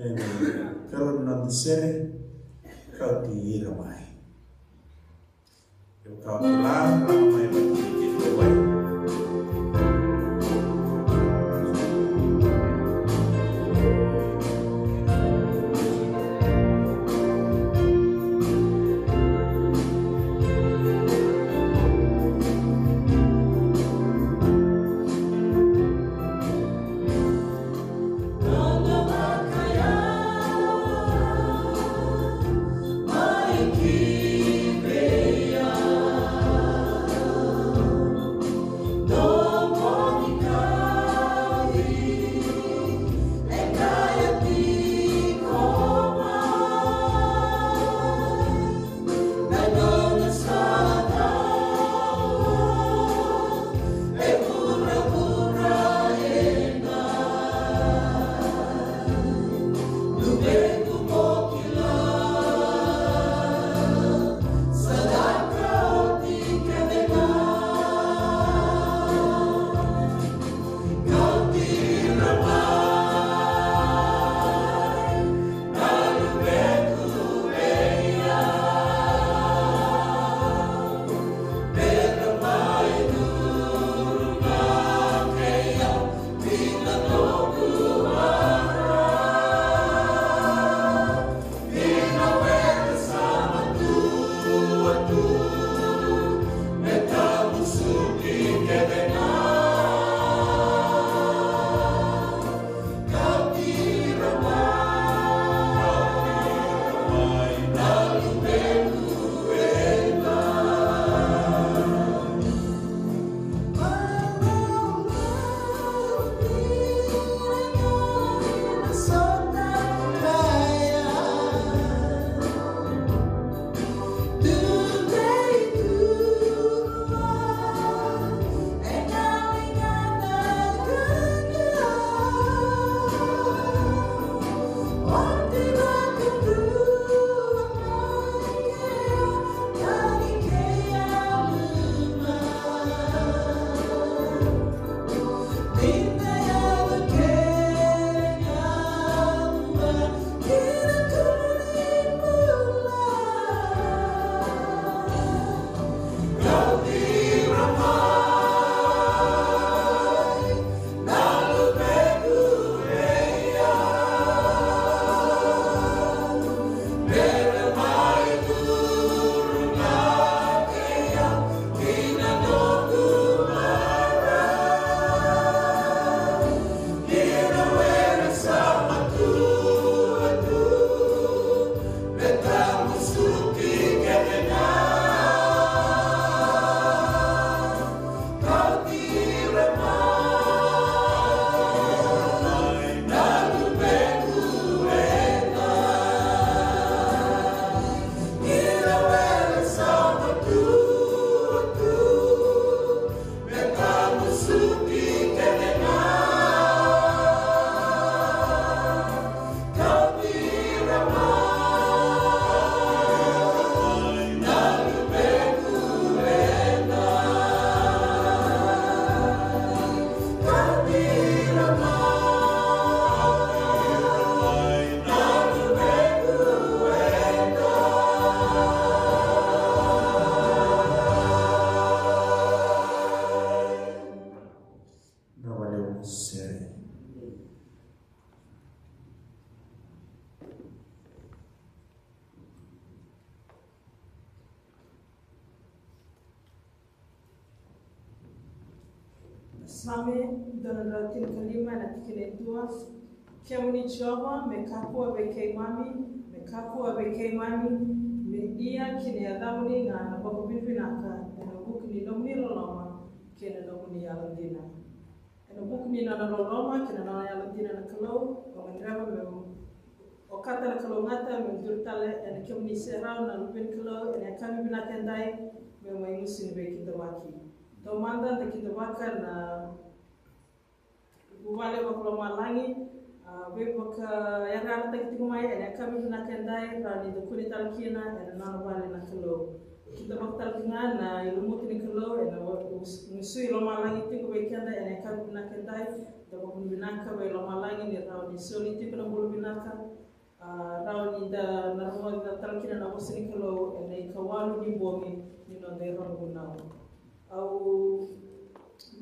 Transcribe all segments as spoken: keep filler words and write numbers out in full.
Ena karo na noda sere, kauti ira mai. Eu kauti ira mai, mai. Same dua na drau tinikalima ena tikina e dua. Kemuni Jiova, me kakua vei keimami, me kakua vei keimami, me ia ki na yacamuni ga na vakavinavinaka, ena vuku ni nomuni loloma kei na nomuni yalodina. Ena vuku ni nona loloma kei na nona yalodina na Kalou, au gadreva meu, okata na kalougata meu duri tale ena kemuni serau na luve ni Kalou ena yakavi vinaka edai, meu mai gusu ni veikidavaki. Taumada da kidavaka na vuvale vakalomalagi, a, veivakayarayarataki tiko mai ena yakavi vinaka edai, rawa ni da kune tale kina ena nona vale na Kalou. Kidavaka tale tiko ga na ilumuti ni Kalou ena wa-, us-, gusui lomalagi tiko vei keda ena yakavi vinaka edai, da vakavinavinaka vei lomalagi ni rawa ni soli tiko na bula vinaka, a, rawa ni da na rogoca tale kina na vosa ni Kalou ena ikawalu ni bogi ni noda irau vunau. Au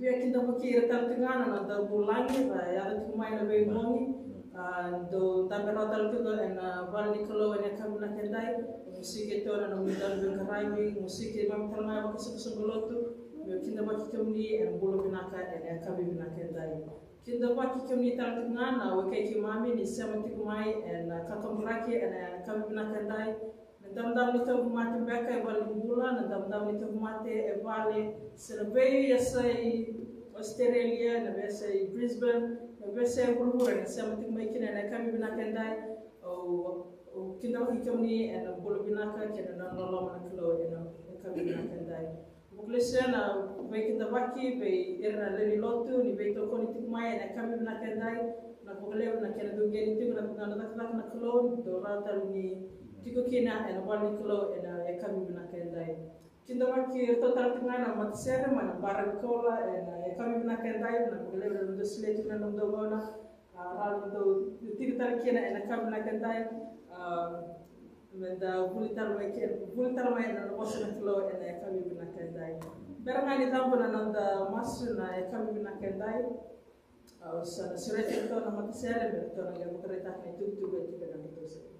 via kidavaki ira tale tiko ga na noda vulagi ra yaco tiko mai na veibogi, a, dou dabe rawa tale tiko ena vale ni Kalou ena yakavi vinaka edai. Musike tiko na nomuni dauveiqaravi, musike mami tale ga vakaisoqosoqo lotu, meu kidavaki kemuni ena bula vinaka ena yakavi vinaka edai. Kidavaki kemuni tale tiko ga na wekai keimami ni sema tiko mai ena kakaburaki ena yakavi vinaka edai. Na damudamu ni tauvimate beka e vale ni bula, na damudamu ni tauvimate e vale se na veiyasai Australia, na veiyasai Brisbane, na veiyasai vuravura ena sema tiko mai kina ena yakavi vinaka edai. Au, au kidavaki kemuni ena bula vinaka kei na nona loloma na Kalou ena yakavi vinaka edai. Vakalesuya na veikidavaki vei ira na lewe ni lotu ni veitokoni tiko mai ena yakavi vinaka edai. Na vakalevu na kena dau qai tiko na, na, na cakacaka na Kalou, dou rawa tale ni tiko kina ena vale ni Kalou ena yakavi vinaka edai. Kidavaki iratou tale tiko ga na matasere mai na Baraka Koula ena yakavi vinaka edai, na vakalevu na dau solia tiko na nomudou gauna, a, rawa ni dou tiko tale kina ena yakavi vinaka edai, a, meda vuli tale mai kina, vuli tale mai ena vosa na Kalou ena yakavi vinaka edai. Bera ga ni cabo na noda masu na yakavi vinaka edai, au sa na sureti iratou na matasere me ratou na qai vakaraitaka na ituvatuva e tiko ena nodratou sere.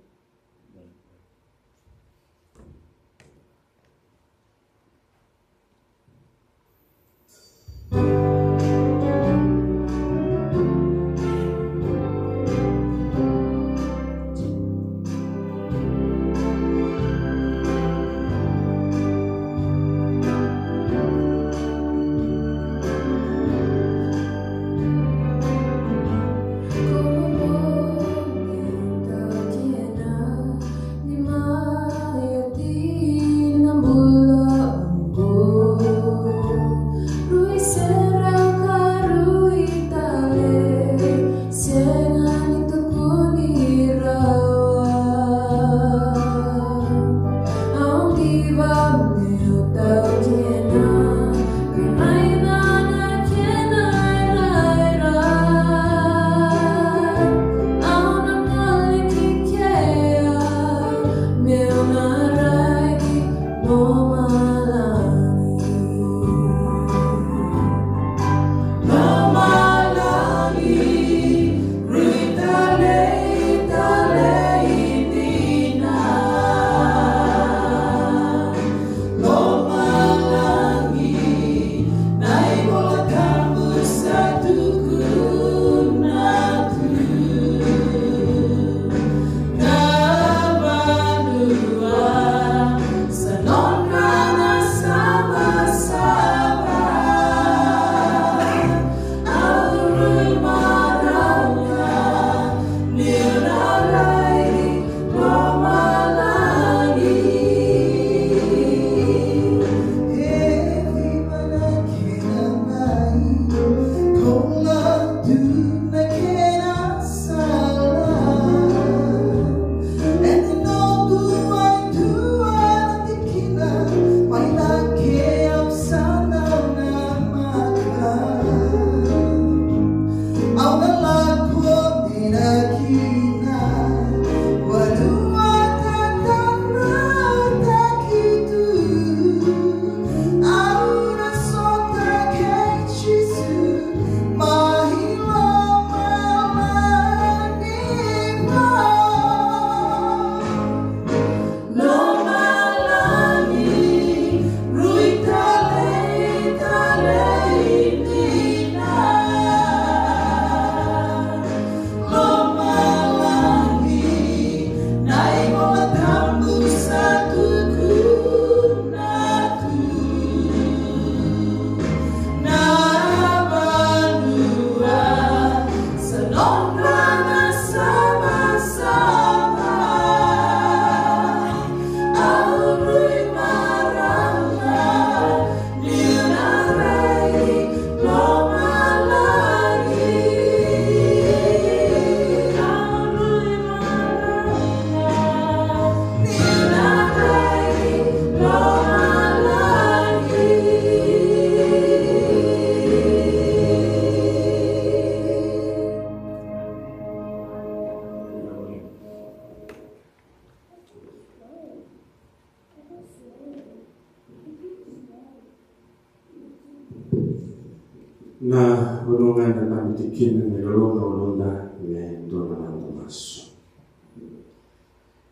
Kina me loloma na noda me dua na noda masu.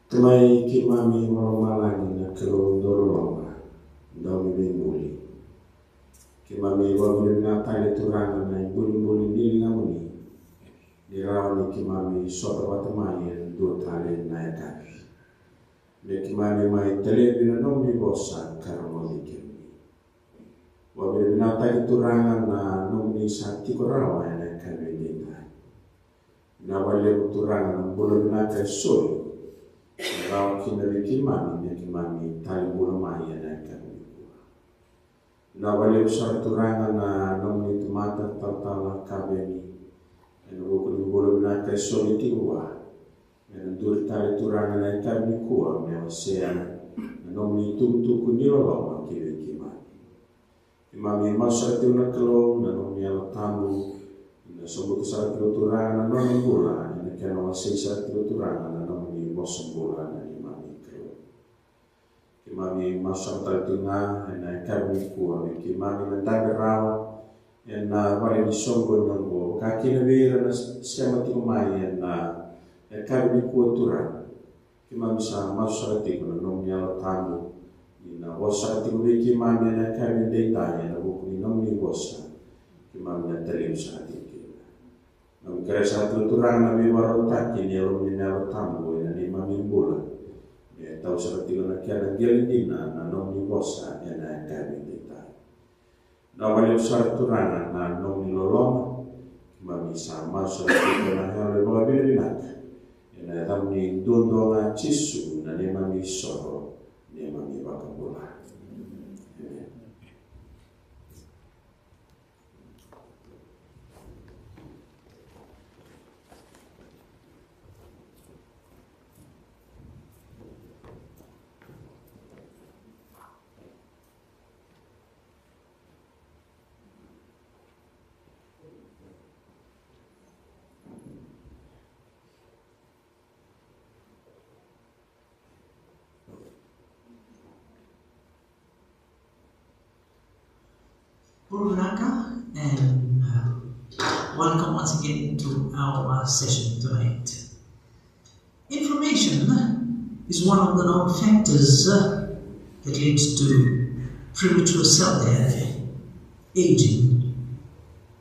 Tamai keimami mai lomalagi, na Kalou dau loloma, dau ni veibuli. Keimami vakavinavinaka tale Turaga na ibulibuli ni ligamuni, ni rawa ni keimami sota vata mai ena dua tale na yakavi. Me keimami mai talevi na nomuni vosa ka rogoci kemuni. Vakavinavinakataki Turaga na nomuni sa tiko rawa ena yakavi edaidai. Vinaka vakalevu Turaga na bula vinaka e soli, e rawa kina vei keimami me keimami tale bula mai ena yakavi nikua. Vinaka vakalevu sara Turaga na nomuni tamata talatala Kaveni, ena vuku ni bula vinaka e soli tiko vua. Ena duri tale Turaga na yakavi nikua me wasea na nomuni itukutuku ni loloma ki vei keimami. Keimami masu sara tiko na Kalou, na nomuni Yalo Tabu ena sobuta sara tiko Turaga na nona bula, ena kena wasei sara tiko Turaga na nomuni vosa bula na neimami Kalou. Keimami masu sara tale tiko ga ena yakavi nikua me keimami na dabe rawa ena vale ni soqoni oqo, ka kina vei ira na sema tiko mai ena yakavi nikua Turaga. Keimami sa masu sara tiko na nomuni Yalo Tabu ni na vosa sara tiko vei keimami ena yakavi edaidai ena vuku ni nomuni vosa. Keimami na talevi sara tiko kina. Keimami kerea sara tiko Turaga na veivakarautaki ni Yalomuni na Yalo Tabu ena neimami bula, me tau sara tiko na kena qele dina na nomuni vosa ena yakavi edaidai. Vinaka vakalevu sara Turaga na nomuni loloma. Keimami sa masu sara tiko na yalo ni vakavinavinaka ena yacamuni duadua ga Jisu, na neimami isoro, neimami iVakabula. Emeni. Bula vinaka, and, uh, welcome once again to our, uh, session tonight. Inflammation is one of the known factors, uh, that leads to premature cell death, aging,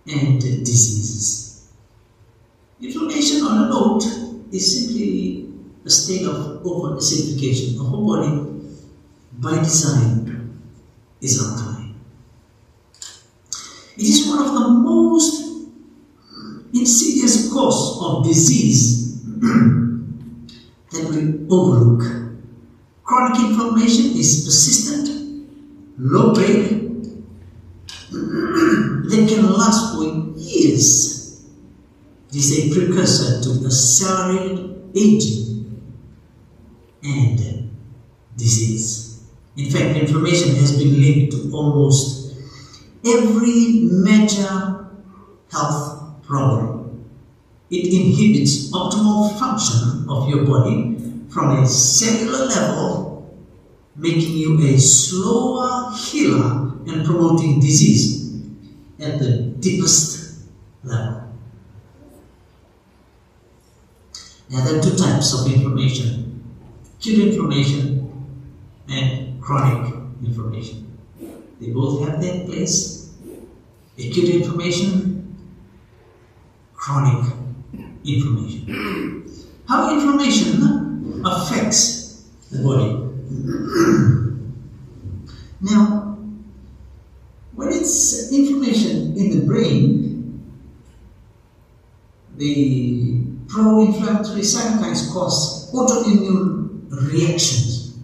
and diseases. Inflammation, on a note, is simply a state of over-acidification. Our body, by design, is alkaline. It is one of the most insidious cause of disease that we overlook. Chronic inflammation is persistent, low grade, that can last for years. It is a precursor to accelerated aging and disease. In fact, inflammation has been linked to almost every major health problem. It inhibits optimal function of your body from a cellular level, making you a slower healer and promoting disease at the deepest level. Now, there are two types of inflammation: acute inflammation and chronic inflammation. They both have their place. Acute inflammation, chronic inflammation. How inflammation affects the body. Now, when it's inflammation in the brain, the pro-inflammatory cytokines cause autoimmune reactions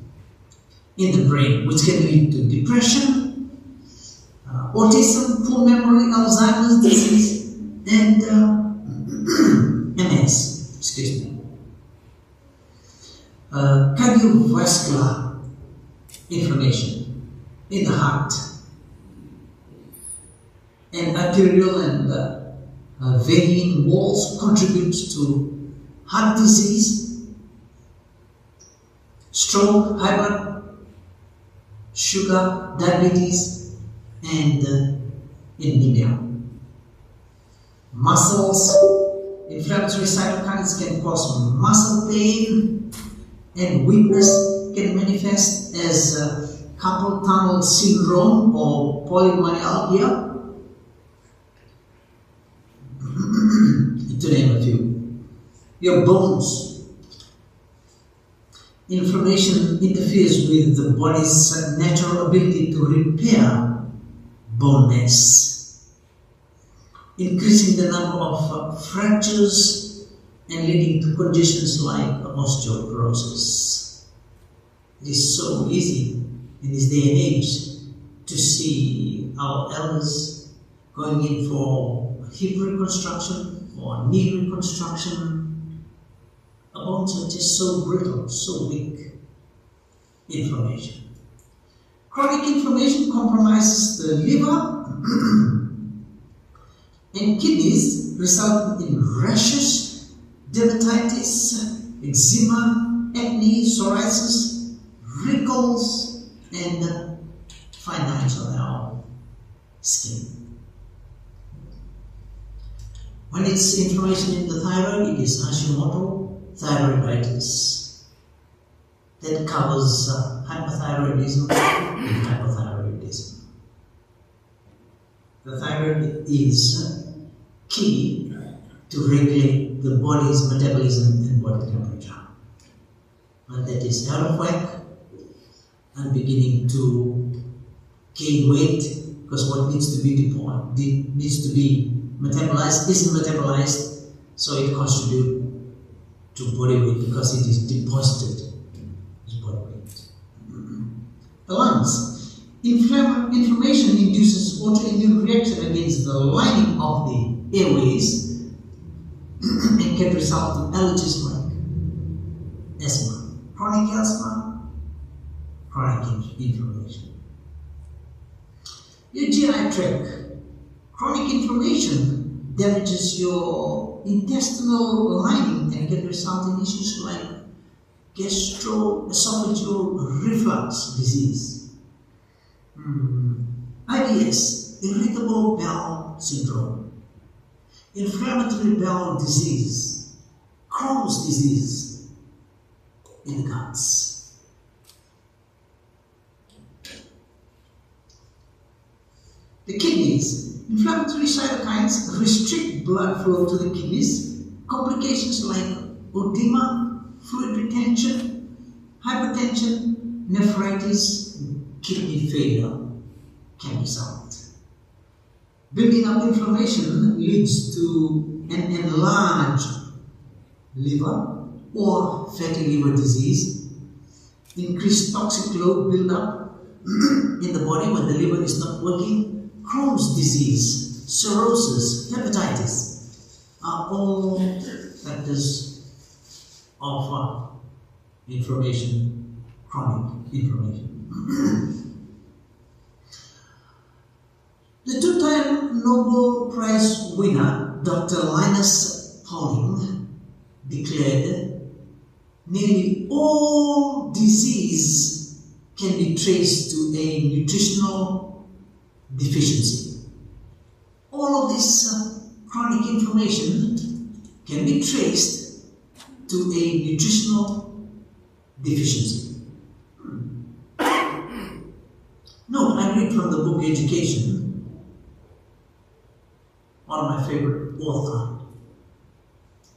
in the brain, which can lead to depression, uh, autism, poor memory, Alzheimer's disease, and, uh, M S. Excuse me. Uh, cardiovascular inflammation in the heart, and arterial and, uh, uh, vein walls contribute to heart disease, stroke, high blood sugar, diabetes, and, uh, anemia. Muscles. Inflammatory cytokines can cause muscle pain, and weakness can manifest as uh, carpal tunnel syndrome or polymyalgia, to name a few. Your bones. Inflammation interferes with the body's natural ability to repair bone mass, increasing the number of uh, fractures and leading to conditions like osteoporosis. It is so easy in this day and age to see our elders going in for hip reconstruction or knee reconstruction. Our bones are just so brittle, so weak. Inflammation. Chronic inflammation compromises the liver and kidneys, resulting in rashes, dermatitis, eczema, acne, psoriasis, wrinkles, and fine lines on our skin. When it's inflammation in the thyroid, it is Hashimoto thyroiditis that covers uh, hypothyroidism and hypothyroidism. The thyroid is key to regulate the body's metabolism and body temperature. When that is out of whack, I'm beginning to gain weight because what needs to be depo- de- needs to be metabolized isn't metabolized, so it contributes to body weight because it is deposited as body weight. The lungs. Inflam- inflammation induces autoimmune reaction against the lining of the airways and can result in allergies like asthma, chronic asthma, chronic in- inflammation. Your G I tract. Chronic inflammation damages your intestinal lining and can result in issues like gastroesophageal reflux disease, mm, I B S, irritable bowel syndrome, inflammatory bowel disease, Crohn's disease in the guts. The kidneys. Inflammatory cytokines restrict blood flow to the kidneys. Complications like oedema, fluid retention, hypertension, nephritis, kidney failure can result. Building up inflammation leads to an enlarged liver or fatty liver disease, increased toxic load buildup in the body when the liver is not working, Crohn's disease, cirrhosis, hepatitis are all factors of uh, inflammation, chronic inflammation. The two-time Nobel Prize winner, Doctor Linus Pauling, declared nearly all disease can be traced to a nutritional deficiency. All of this uh, chronic inflammation can be traced to a nutritional deficiency. Note, I read from the book Education, one of my favorite author.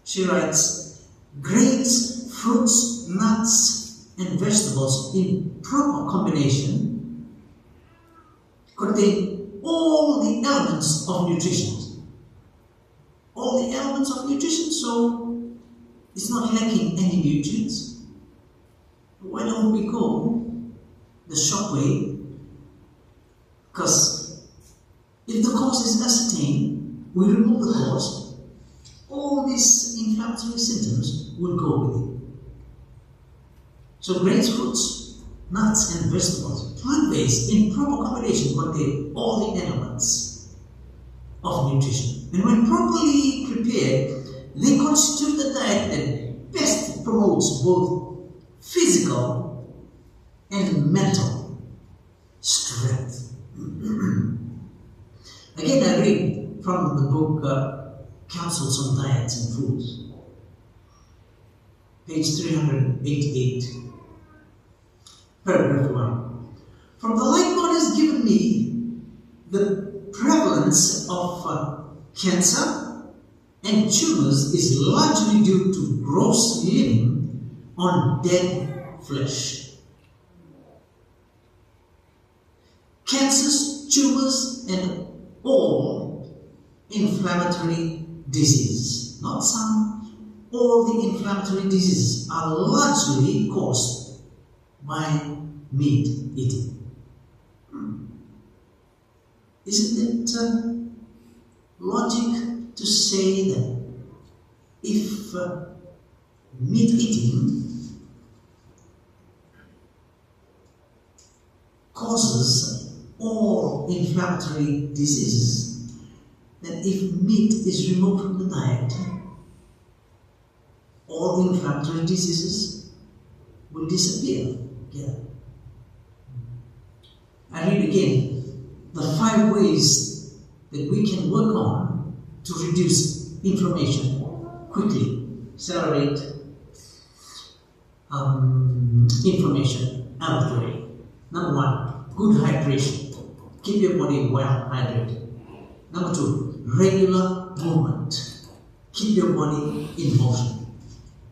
She writes, grains, fruits, nuts, and vegetables in proper combination contain all the elements of nutrition. All the elements of nutrition, so it's not lacking any nutrients. Why don't we go the short way? Because if the cause is ascertained, we remove the cause, all these inflammatory symptoms will go with it. So grains, fruits, nuts, and vegetables, plant-based in proper combination, contain all the elements of nutrition. And when properly prepared, they constitute the diet that best promotes both physical and mental strength. Again, I read from the book uh, Counsels on Diets and Foods, page three hundred eighty-eight, paragraph one. From the light God has given me, the prevalence of uh, cancer and tumors is largely due to gross living on dead flesh. Cancers, tumors, and all inflammatory diseases. Not some, all the inflammatory diseases are largely caused by meat eating. Hmm. Isn't it uh, logic to say that if uh, meat eating causes all inflammatory diseases, then if meat is removed from the diet, all inflammatory diseases will disappear. Yeah. I read again the five ways that we can work on to reduce inflammation quickly, accelerate um, inflammation out of the way. Number one, good hydration. Keep your body well hydrated. Number two, regular movement. Keep your body in motion.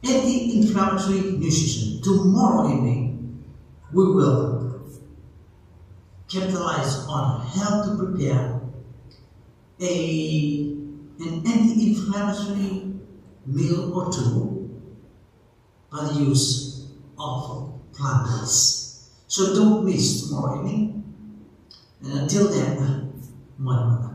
Anti-inflammatory nutrition. Tomorrow evening, we will capitalize on how to prepare a, an anti-inflammatory meal or two by the use of plants. So don't miss tomorrow evening. And until then, moa na mata.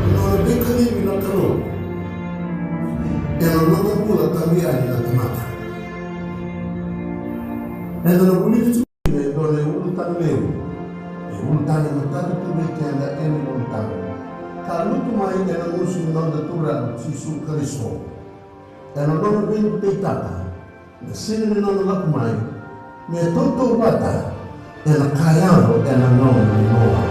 Na nona veikacivi na Kalou ena noda bula tabu yani na tamata. Eda na vulica tiko kina e dua na ulutaga levu. E ulutaga e matata tu vei keda ena ulutaga ka lutu mai ena gusu ni noda Turaga o Jisu Karisito. Ena nona veivukei tata na siga ni nona lako mai me tautauvata ena ka yaco ena gauna ni noa.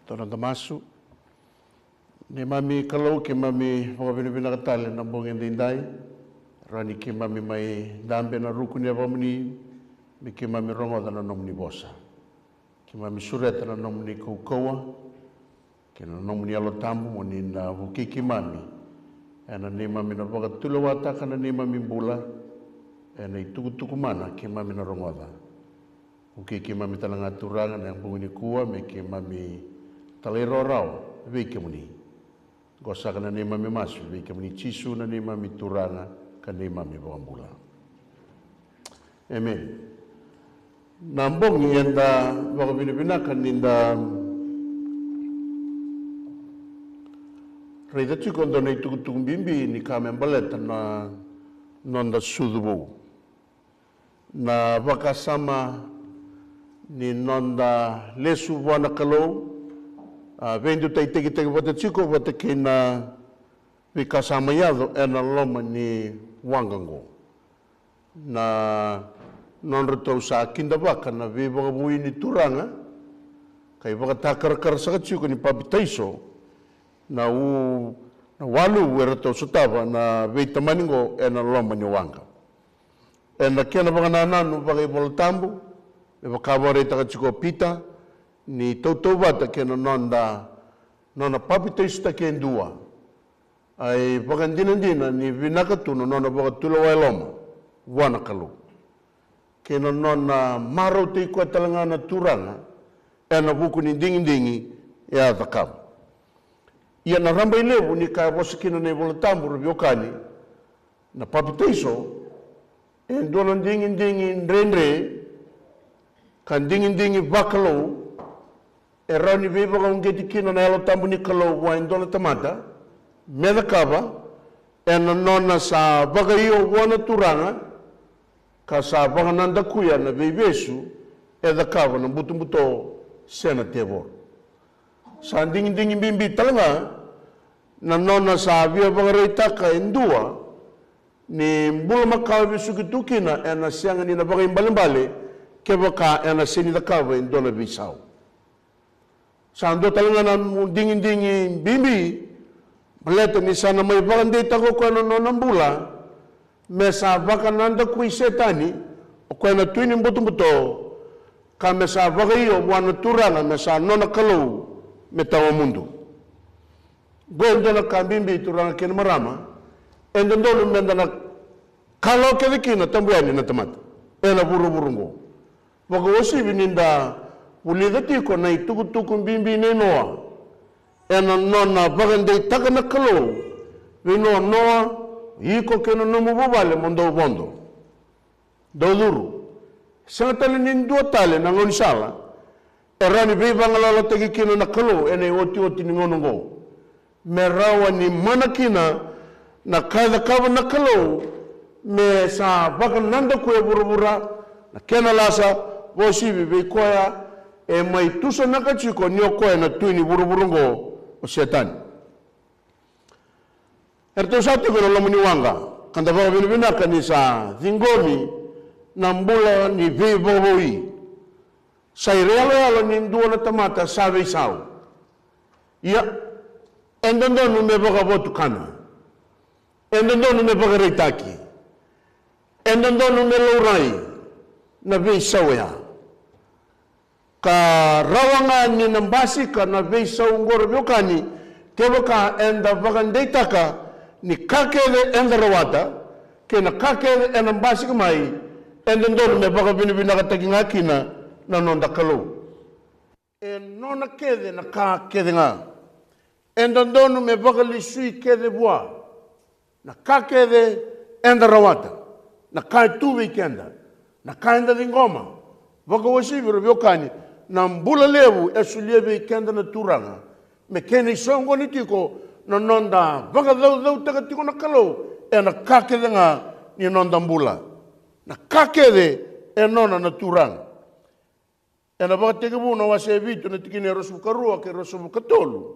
Tou na masu. Neimami Kalou, keimami vakavinavinaka tale na bogi edaidai. Rawa ni keimami mai dabe ena ruku ni yavamuni me keimami rogoca na nomuni vosa. Keimami sureta na nomuni kaukauwa kei na nomuni Yalo Tabu mo ni na vukei keimami ena neimami na vakatulewataka na neimami bula ena itukutuku mana keimami na rogoca. Vukei keimami tale ga Turaga na bogi nikua me keimami talairawarawa vei kemuni. Qo saka na neimami masu vei kemuni Jisu na neimami Turaga ka neimami Vakabula. Emeni. Na bogi eda vakavinavinaka ni da raica tiko e dua na itukutuku bibi ni ka me baleta na noda sucu vou. Na vakasama ni noda lesu vua na Kalou, a, veidutaitaki vata tiko vata kei na veika sa mai yaco ena loma ni waqa oqo. Na nodratou sa kidavaka na veivakavoui ni Turaga, ka ivakatakarakara saka tiko ni papitaiso, na u, na waluvu eratou sotava na veitamani oqo ena loma ni waqa. Ena kena vakanananu vakaivolatabu, me vaka vakaraitaka tiko o Pita, ni tautauvata kei na noda, nona papitaisotaki e dua. A ivakadinadina ni vinaka tu na nona vakatulewa e loma vua na Kalou. Kei na nona marautaki koya tale ga na Turaga ena vuku ni digidigi e a cakava. Ia na rabailevu ni ka e vosa kina na iVolatabu, ra veiwekani, na papitaiso e dua na digidigi dredre Ka digidigi vakalou e rawa ni veivakauqeti kina na Yalo Tabu ni Kalou vua e dua na tamata me cakava ena nona sa vakaio vua na Turaga, ka sa vakanadakuya na veivesu e cakava na butobuto se na tevoro. Sa digidigi bibi tale ga na nona sa via vakaraitaka e dua ni bula makawa e vesuki tu kina ena sega ni na vakaibalebale kevaka ena sega ni cakava e dua na veisau. Sa dua tale ga na digidigi bibi, baleta ni sa na mai vakadeitaka o koya na nona bula me sa vakanadakui Setani, o koya na tui ni butobuto, ka me sa vakaio vua na Turaga me sa nona Kalou me tawamudu. Oqo e dua na ka bibi, turaga kei na marama, e dodonu meda na kalawa kece kina, tabu yani, na tamata ena vuravura oqo. Vakauasivi ni da vulica tiko na itukutuku bibi nei Noa ena nona vakadeitaka na Kalou vei Noa: Noa, iko kei na nomu vuvale mo dou vodo, dou curu. Sega tale ni dua tale na gaunisala e rawa ni veivagalalataki kina na Kalou ena iotioti ni gauna oqo. Me rawa ni mana kina na ka e cakava na Kalou me sa vakanadakuya e vuravura, na kena lasa, vakauasivi vei koya e mai tusanaka tiko ni o koya na tui ni vuravura oqo, o Setani. Eratou sa tiko ena loma ni waqa, ka da vakavinavinaka ni sa ciqomi na bula ni veivakavoui. Sa ira yaloyalo ni dua na tamata sa veisau. Ia, e dodonu me vakavotukana, e dodonu me vakaraitaki, e dodonu me laurai na veisau oya. Ka rawa ga ni na basika na veisau oqo, ra veiwekani, kevaka eda vakadeitaka ni ka kece eda rawata kei na ka kece ena basika mai, e dodonu me vakavinavinakataki ga kina na noda Kalou. E nona kece na ka kece ga. E dodonu me vakalesui kece vua na ka kece eda rawata, na ka e tu vei keda, na ka eda ciqoma. Vakauasivi, ra veiwekani, na bula levu e solia vei keda na Turaga, me kena isoqoni tiko na noda vakacaucautaka tiko na Kalou ena ka kece ga ni noda bula. Na ka kece e nona na Turaga. Ena Vakatekivu na wase e vitu, na tikina e ruasagavulu ka rua kei ruasagavulu ka tolu,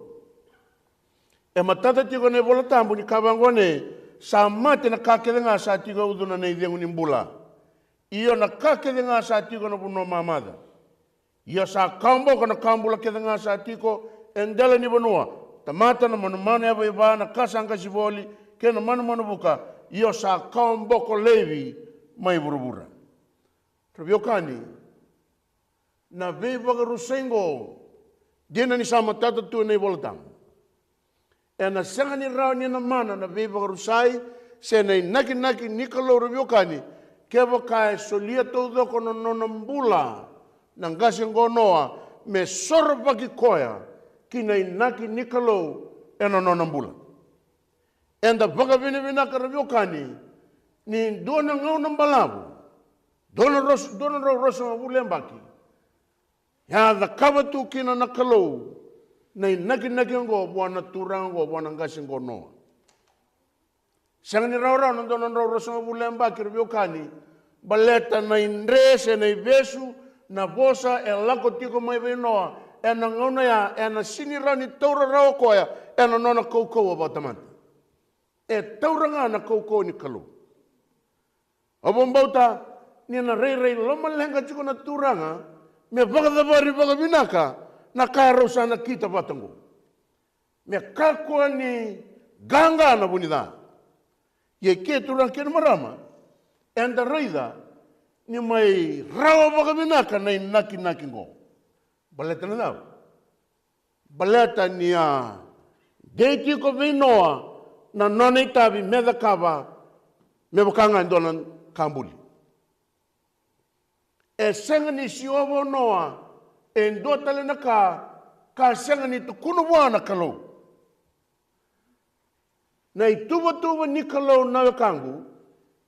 e matata tiko ena iVola Tabu ni kaya vaqo: Sa mate na ka kece ga sa tiko e ucuna na icegu ni bula, io, na ka kece ga sa tiko ena vanua mamaca. Io, sa kawaboko na ka bula kece ga sa tiko e dela ni vanua, tamata, na manumanu yavaiva, na ka sa qasi voli, kei na manumanu vuka, io, sa kawaboko laivi mai vuravura. Ra veiwekani, na veivakarusai oqo, dina ni sa matata tu ena iVola Tabu, ena sega ni rawa ni na mana na veivakarusai se na inakinaki ni Kalou, ra veiwekani, kevaka e solia taucoko na nona bula na qase oqo o Noa me sorovaki koya ki na inaki ni Kalou ena nona bula. Eda vakavinavinaka, ra veiwekani, ni dua na gauna balavu, dua na ros-, dua na drau ruasagavulu na yabaki, e a cakava tu kina na Kalou na inakinaki oqo vua na turaga oqo, vua na qase oqo o Noa. Sega ni rawarawa na dua na drau ruasagavulu na yabaki, ra veiwekani, baleta na idre se na ivesu, na vosa e lako tiko mai vei Noa ena gauna ya, ena sega ni rawa ni taura rawa o koya ena nona kaukauwa vakatamata. E taura ga na kaukauwa ni Kalou. Au vakabauta ni na rairai lomaleqa tiko na Turaga me vakacavari vakavinaka na ka erau sa nakita vata oqo. Me kakua ni qaqa na vu ni ca. Ia, ke, turaga kei na marama, eda raica ni mai rawa vakavinaka na inakinaki oqo. Baleta na cava? Baleta ni a dei tiko vei Noa na nona itavi me cakava me vaka ga e dua na ka buli. E sega ni siova o Noa e dua tale na ka ka sega ni tukuna vua na Kalou. Na ituvatuva ni Kalou, na wekaqu,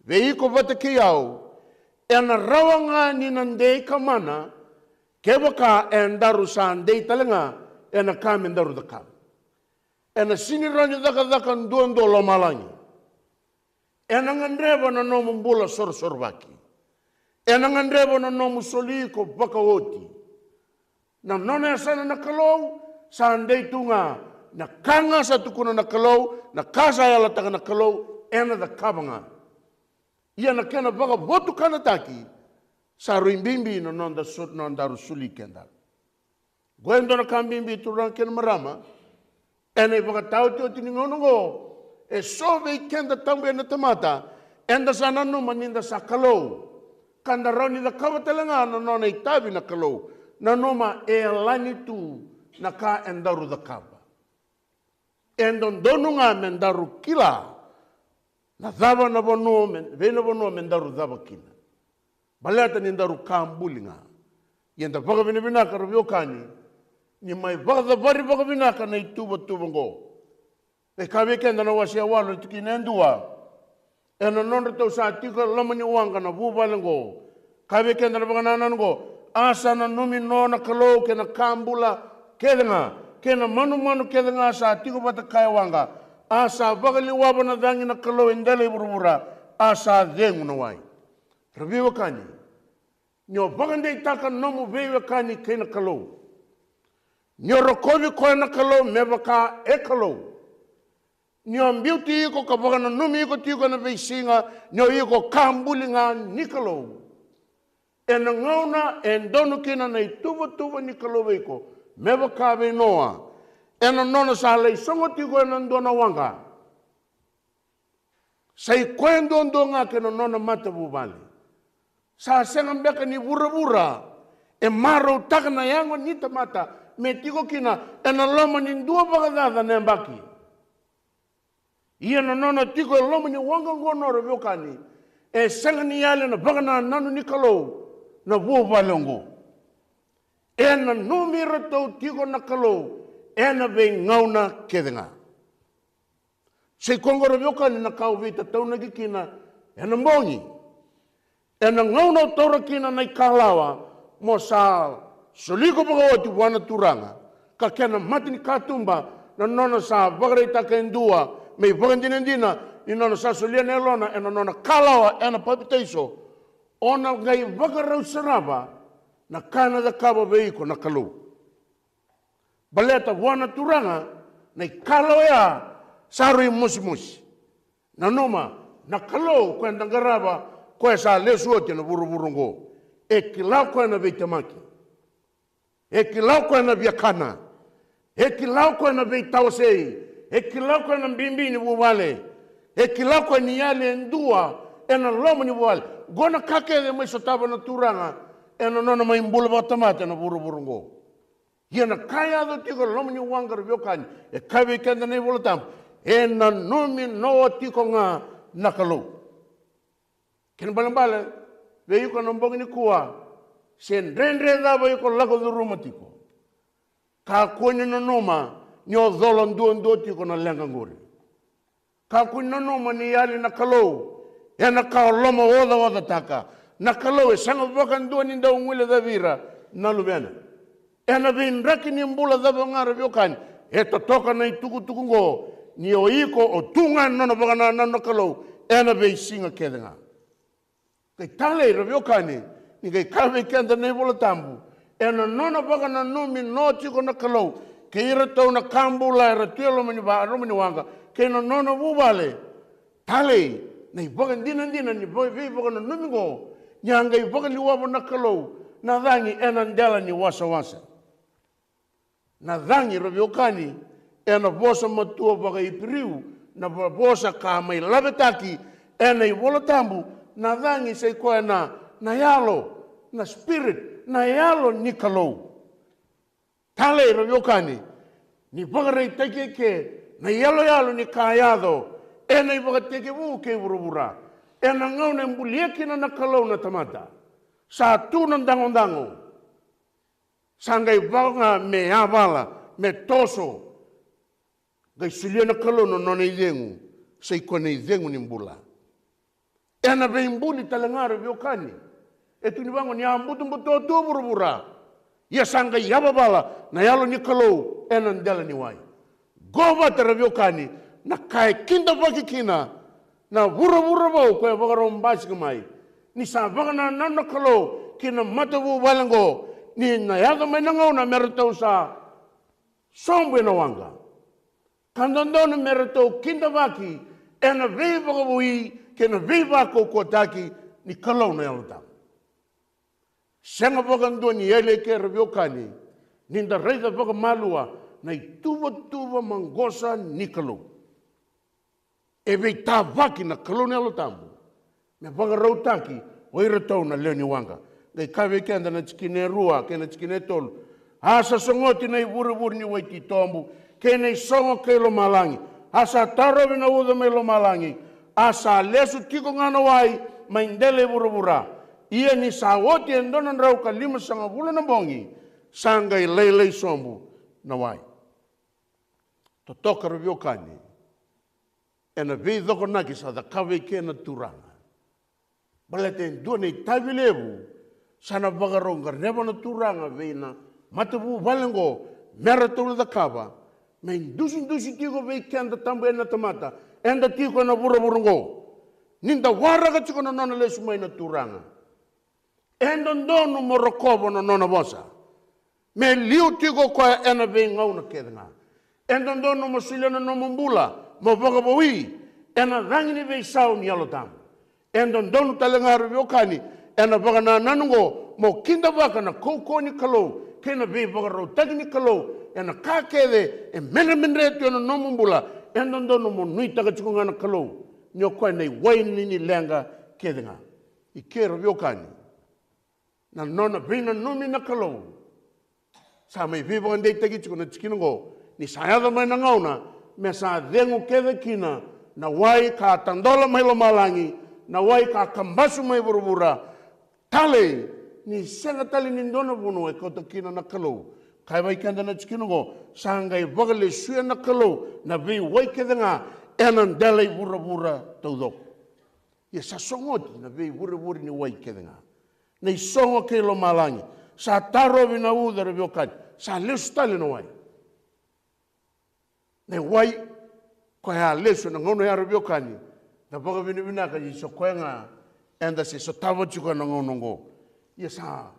vei iko vata kei au, ena rawa ga ni na dei ka mana Kevaka edaru sa dei tale ga ena ka me daru cakava, ena sini rawa ni cakacaka duadua lomalagi. Ena gadreva na nomu bula sorosorovaki. Ena gadreva na nomu soli iko vakaoti. Na nona yasana na Kalou, sa dei tu ga na ka ga sa tukuna na Kalou, na ka sa yalataka na Kalou, ena cakava ga. Ia na kena vakavotukanataki, sa rui bibi na noda so-, nodaru soli keda. Qo e dua na ka bibi, turaga kei na marama, ena ivakataotioti ni gauna oqo, e so vei keda tabu ena tamata, eda sa nanuma ni da sa Kalou, ka da rawa ni cakava tale ga na nona itavi na Kalou. Nanuma e yalani tu na ka edaru cakava. E dodonu ga me daru kila na cava na vanua me, vei na vanua me daru cava kina. Baleta ni daru ka buli ga. Ia da vakavinavinaka ra veiwekani, ni mai vakacavari vakavinaka na ituvatuva oqo. E kaya vei keda na wase e walu na tikina e dua. Ena nodratou sa tiko e loma ni waqa na vuvale oqo. Kaya vei keda na vakanananu oqo. A sa nanumi no na Kalou kei na ka bula kece ga, kei na manumanu kece ga sa tiko vata kaya waqa. A sa vakaliwava na cagi na Kalou e dela i vuravura. A sa cegu na wai. Ra veiwekani, ni o vakadeitaka nomu veiwekani kei na Kalou, ni o rokovi koya na Kalou me vaka e Kalou, ni o biuti iko ka vakananumi iko tiko ena veisiga, ni o iko ka buli ga ni Kalou. Ena gauna e donu kina na ituvatuva ni Kalou vei iko, me vaka vei Noa, ena nona sa lai sogo tiko ena dua na waqa. Sa i koya duadua ga kei na nona matavuvale. Sa sega beka ni vuravura e marautaka na yago ni tamata me tiko kina ena loma ni dua vakacaca na yabaki. Ia na nona tiko e loma ni waqa oqo, ra veiwekani, e sega ni yali na vakanananu ni Kalou na vuvale oqo. E nanumi iratou tiko na Kalou ena veigauna kece ga. Sa i koya oqo, ra veiwekani, na ka au veitataunaki kina ena bogi. Ena gauna o taura kina na ikalawa mo sa soli iko vakaoti vua na Turaga, ka kena mata ni katuba na nona sa vakaraitaka e dua me ivakadinadina ni nona sa solia na yalona ena nona kalawa ena papitaiso, o na qai vakarau sarava na ka ena cakava vei iko na Kalou. Baleta vua na Turaga, na ikalawa oya sa rui mosimosi. Nanuma, na Kalou koya eda qarava, koya sa lesu oti ena vuravura oqo, e kila koya na veitemaki. E kila koya na viakana. E kila koya na veitawasei. E kila koya na bibi ni vuvale. E kila koya ni yali e dua ena loma ni vuvale. Qo na ka kece e mai sotava na Turaga ena nona mai bula vakatamata ena vuravura oqo. Ia na ka e yaco tiko e loma ni waqa, ra veiwekani, e kaya vei keda na iVola Tabu, e nanumi Noa tiko ga na Kalou. Kena ibalebale vei iko na bogi nikua, se dredre cava iko lako curuma tiko, kakua ni nanuma ni o cola duadua tiko na leqa qori. Kakua ni nanuma ni yali na Kalou ena ka o lomaocaocataka. Na Kalou e sega vakadua ni dau guilecavi ira na luvena. Ena veidraki ni bula cava ga, ra veiwekani, e totoka na itukutuku oqo, ni o iko o tu ga ena nona vakanananu na Kalou ena veisiga kece ga. Qai talei, ra veiwekani, ni qai kaya vei keda na iVola Tabu, ena nona vakananumi Noa tiko na Kalou kei iratou na ka bula era tu e loma ni va-, loma ni waqa, kei na nona vuvale. Talei na ivakadinadina ni va-, veivakananumi oqo, ni a qai vakaliwava na Kalou na cagi ena dela ni wasawasa. Na cagi, ra veiwekani, ena vosa matua vakaIperiu, na vo-, vosa ka mai lavetaki ena iVola Tabu, na cagi sa i koya na, na yalo, na spirit, na yalo ni Kalou. Talei, ra veiwekani, ni vakaraitaki eke na iyaloyalo ni ka yaco ena ivakatekivu kei vuravura, ena gauna e bulia kina na Kalou na tamata. Sa tu na dagodago. Sa qai vaka ga me yavala, me toso. Qai solia na Kalou na nona icegu, sa i koya na icegu ni bula. Ena veibuli tale ga, ra veiwekani. E tukuni vaqo, ni a butobuto tu o vuravura, Ia sa qai yavavala na Yalo ni Kalou ena dela ni wai. Qo vata, ra veiwekani, na ka e kidavaki kina na vuravura vou ko e vakarau basika mai. Ni sa vakanananu na Kalou ki na matavuvale qo, ni na yaco mai na gauna me ratou sa sobu ena waqa, ka dodonu me ratou kidavaki ena veivakavoui kei na veivakaukauwataki ni Kalou na Yalo Tabu. Sega vakadua ni yali eke, ra veiwekani, ni da raica vakamalua na ituvatuva maqosa ni Kalou. E veitavaki na Kalou na Yalo Tabu me vakarautaki o iratou na lewe ni waqa. Qai kaya vei keda na tikina e rua kei na tikina e tolu: A sa sogoti na ivurevure ni wai titobu kei na isogo kei lomalagi, a sa tarovi na uca mai lomalagi, a sa lesu tiko ga na wai mai dela i vuravura. Ia ni sa oti e dua na drau ka limasagavulu na bogi, sa qai lailai sobu na wai. Totoka, ra veiwekani, ena veicokonaki sa cakava eke na Turaga. Baleta e dua na itavi levu sa na vakarau gadreva na Turaga vei na matavuvale oqo me ratou na cakava, me dusidusi tiko vei keda tabu yani na tamata eda tiko ena vuravura oqo. Ni da waraka tiko na nona lesu mai na Turaga, e dodonu mo rokova na nona vosa. Me liu tiko o koya ena veigauna kece ga. E dodonu mo solia na nomu bula mo vakavoui ena cagi ni veisau ni Yalo Tabu. E dodonu tale ga, ra veiwekani, ena vakanananu oqo mo kidavaka na kaukauwa ni Kalou kei na veivakarautaki ni Kalou ena ka kece e medremedre tu ena nomu bula. E dodonu mo nuitaka tiko ga na Kalou ni o koya na iwai ni leqa kece ga. I ke, ra veiwekani, na nona veinanumi na Kalou. Sa mai veivakadeitaki tiko na tikina oqo, ni sa yaco mai na gauna me sa cegu kece kina na wai ka tadola mai lomalagi, na wai ka kabasu mai vuravura. Talei, ni sega tale ni dua na vanua e kauta kina na Kalou. Kaya vei keda na tikina oqo, sa qai vakalesuya na Kalou na veiwai kece ga ena dela i vuravura taucoko. Ia sa sogoti na veivurevure ni wai kece ga, na isogo kei lomalagi, sa tarovi na uca, ra veiwekani, sa lesu tale na wai. Na wai koya a lesu ena gauna ya, ra veiwekani, na vakavinavinaka ni sa koya ga eda se sotava tiko ena gauna oqo. Ia sa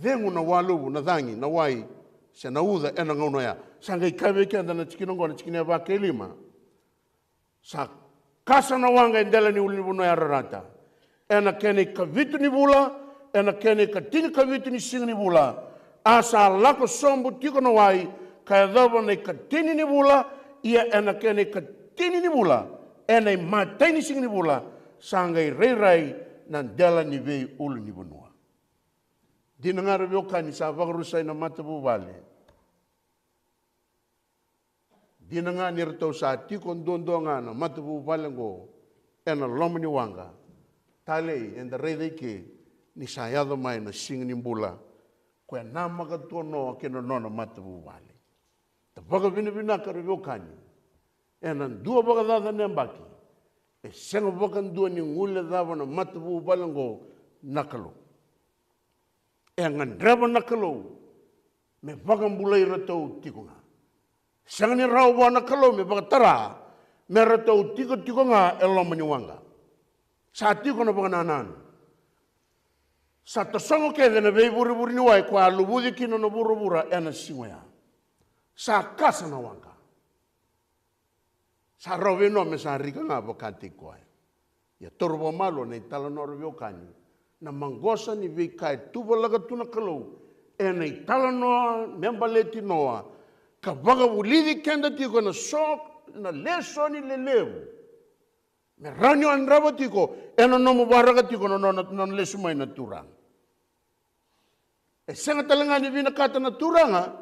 cegu na waluvu, na cagi, na wai, se na uca ena gauna oya. Sa qai kaya vei keda na tikina oqo, na tikina e vakalima: Sa kasa na waqa e dela ni ulunivanua e Ararata ena kena ikavitu ni vula, ena kena ikatinikavitu ni siga ni vula. A sa lako sobu tiko na wai ka yacova na ikatini ni vula, ia ena kena ikatini ni vula, ena imatai ni siga ni vula, sa qai rairai na dela ni veiulunivanua. Dina ga, ra veiwekani, sa vakarusai na matavuvale. Dina ga ni ratou sa tiko duadua ga na matavuvale oqo ena loma ni waqa. Talei, eda raica i ke ni sa yaco mai na siga ni bula, koya e namaka tu o Noa kei na nona matavuvale. Da vakavinavinaka, ra veiwekani, ena dua vakacaca na yabaki, e sega vakadua ni guilecava na matavuvale oqo na Kalou. E gadreva na Kalou me vakabulai iratou tiko ga. Sega ni rawa vua na Kalou me vakatara me ratou tiko tiko ga e loma ni waqa. Sa tiko na vakanananu. Sa tasogo kece na veivurevure ni wai koya a luvuci kina na vuravura ena siga oya. Sa kasa na waqa. Sa rawa vei Noa me sa rika ga vakataki koya. Ia, taura vakamalua na italanoa, ra veiwekani, na maqosa ni veika e tuvalaka tu na Kalou ena italanoa me baleti Noa, ka vakavulici keda tiko ena so na lesoni lelevu me rawa ni o yadrava tiko ena nomu waraka tiko na nona, nona lesu mai na Turaga. E sega tale ga ni vinakata na Turaga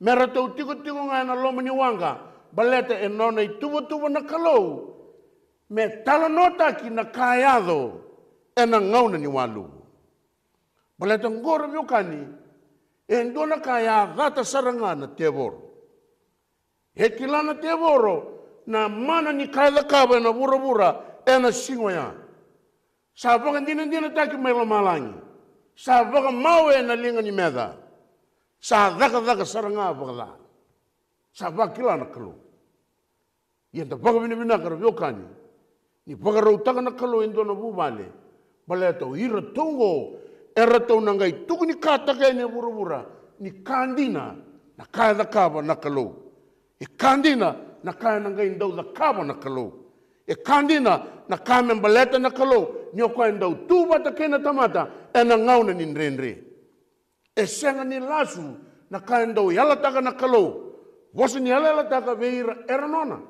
me ratou tikotiko ga ena loma ni waqa, baleta e nona ituvatuva na Kalou me talanoataki na ka yaco ena gauna ni waluvu. Baleta oqo, ra veiwekani, e dua na ka e a cata sara ga na tevoro. E kila na tevoro na mana ni ka e cakava ena vuravura ena siga oya. Sa vakadinadinataki mai lomalagi. Sa vakamawe ena liga ni meca. Sa cakacaka sara ga vakaca. Sa vakila na Kalou. Ia da vakavinavinaka, ra veiwekani, ni vakarautaka na Kalou e dua na vuvale, baleta o iratou oqo eratou na qai tukunikataka yani e vuravura ni ka dina na ka e cakava na Kalou. E ka dina na ka ena qai dau cakava na Kalou. E ka dina na ka me baleta na Kalou, ni o koya e dau tu vata kei na tamata ena gauna ni dredre. E sega ni lasu na ka e dau yalataka na Kalou, vosa ni yalayalataka vei ira era nona.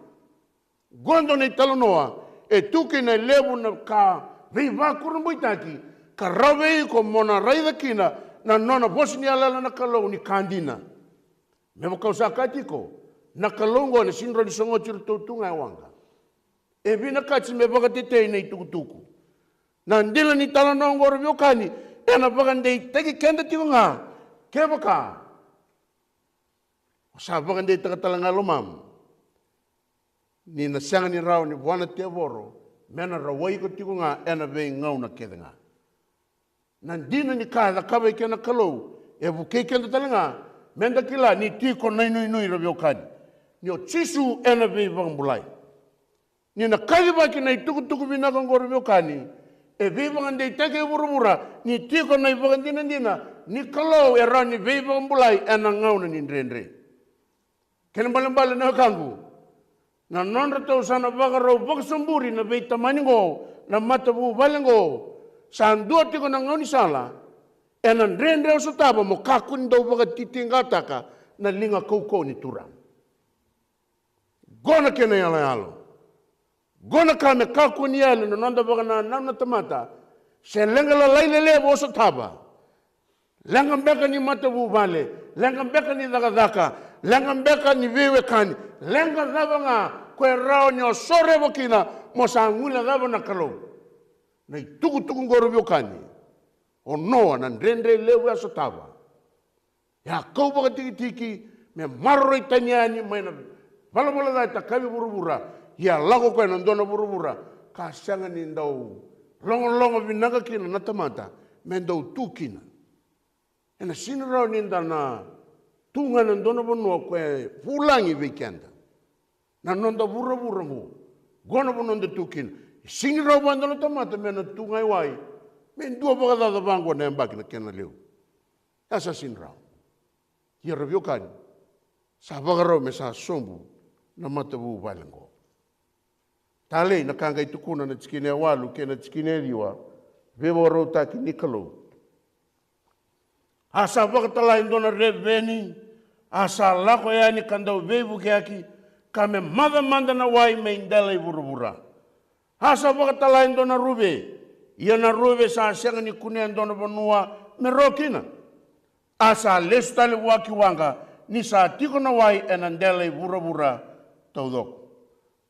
Qo e dua na italanoa e tu kina e levu na ka veivakurabuitaki ka rawa vei iko mo na raica kina na nona vosa ni yalayala na Kalou ni ka dina. Me vaka au sa kaya tiko, na Kalou oqo ena sega ni rawa ni sogoti iratou tu ga e waqa. E vinakati me vakatetei na itukutuku. Na dina ni talanoa oqo, ra veiwekani, ena vakadeitaki keda tiko ga kevaka o sa vakadeitaka tale ga e lomamu ni na sega ni rawa ni vua na tevoro me na rawai iko tiko ga ena veigauna kece ga. Na dina ni ka e cakava i ke na Kalou e vukei keda tale ga me da kila ni tiko na inuinui, ra veiwekani, ni o Jisu ena veivakabulai. Ni na kacivaki na itukutuku vinaka oqo, ra veiwekani, e veivakadeitaki e vuravura ni tiko na ivakadinadina ni Kalou e rawa ni veivakabulai ena gauna ni dredre. Kena ibalebale, na wekaqu, na nodratou sa na vakarau vakasaburi na veitamani oqo, na matavuvale oqo, sa dua tiko na gaunisala ena dredre o sotava mo kakua ni dau vakatitiqataka na liga kaukauwa ni Turaga. Qo na kena iyaloyalo. Qo na ka me kakua ni yali na noda vakanananu na tamata. Se leqa lalai lelevu o sotava, leqa beka ni matavuvale, leqa beka ni cakacaka, leqa beka ni veiwekani, leqa cava ga ko e rawa ni o soreva kina, mo sa guilecava na Kalou. Na itukutuku oqo, ra veiwekani, o Noa, na dredre levu e a sotava, e a kau vakatikitiki me maroroi tani yani mai na valavala ca e takavi vuravura. Ia lako koya ena dua na vuravura ka sega ni dau logologo vinaka kina na tamata me dau tu kina. Ena sega ni rawa ni da na tu ga ena dua na vanua ko e vulagi vei keda. Na noda vuravura oqo, qo na vanua da tu kina. E sega ni rawa vua e dua na tamata me na tu ga i wai me dua vakacaca vaqo na yabaki na kena levu. E a sa sega ni rawa. Ia, ra veiwekani, sa vakarau me sa sobu na matavuvale oqo. Talei na ka qai tukuna na tikina e walu kei na tikina e ciwa, veivakarautaki ni Kalou. A sa vakatala e dua na reveni, a sa lako yani ka dau veivukiyaki, ka me maca mada na wai mai dela i vuravura. A sa vakatala e dua na ruve, ia na ruve sa sega ni kunea e dua na vanua me ro kina. A sa lesu tale vua ki waqa, ni sa tiko na wai ena dela i vuravura taucoko.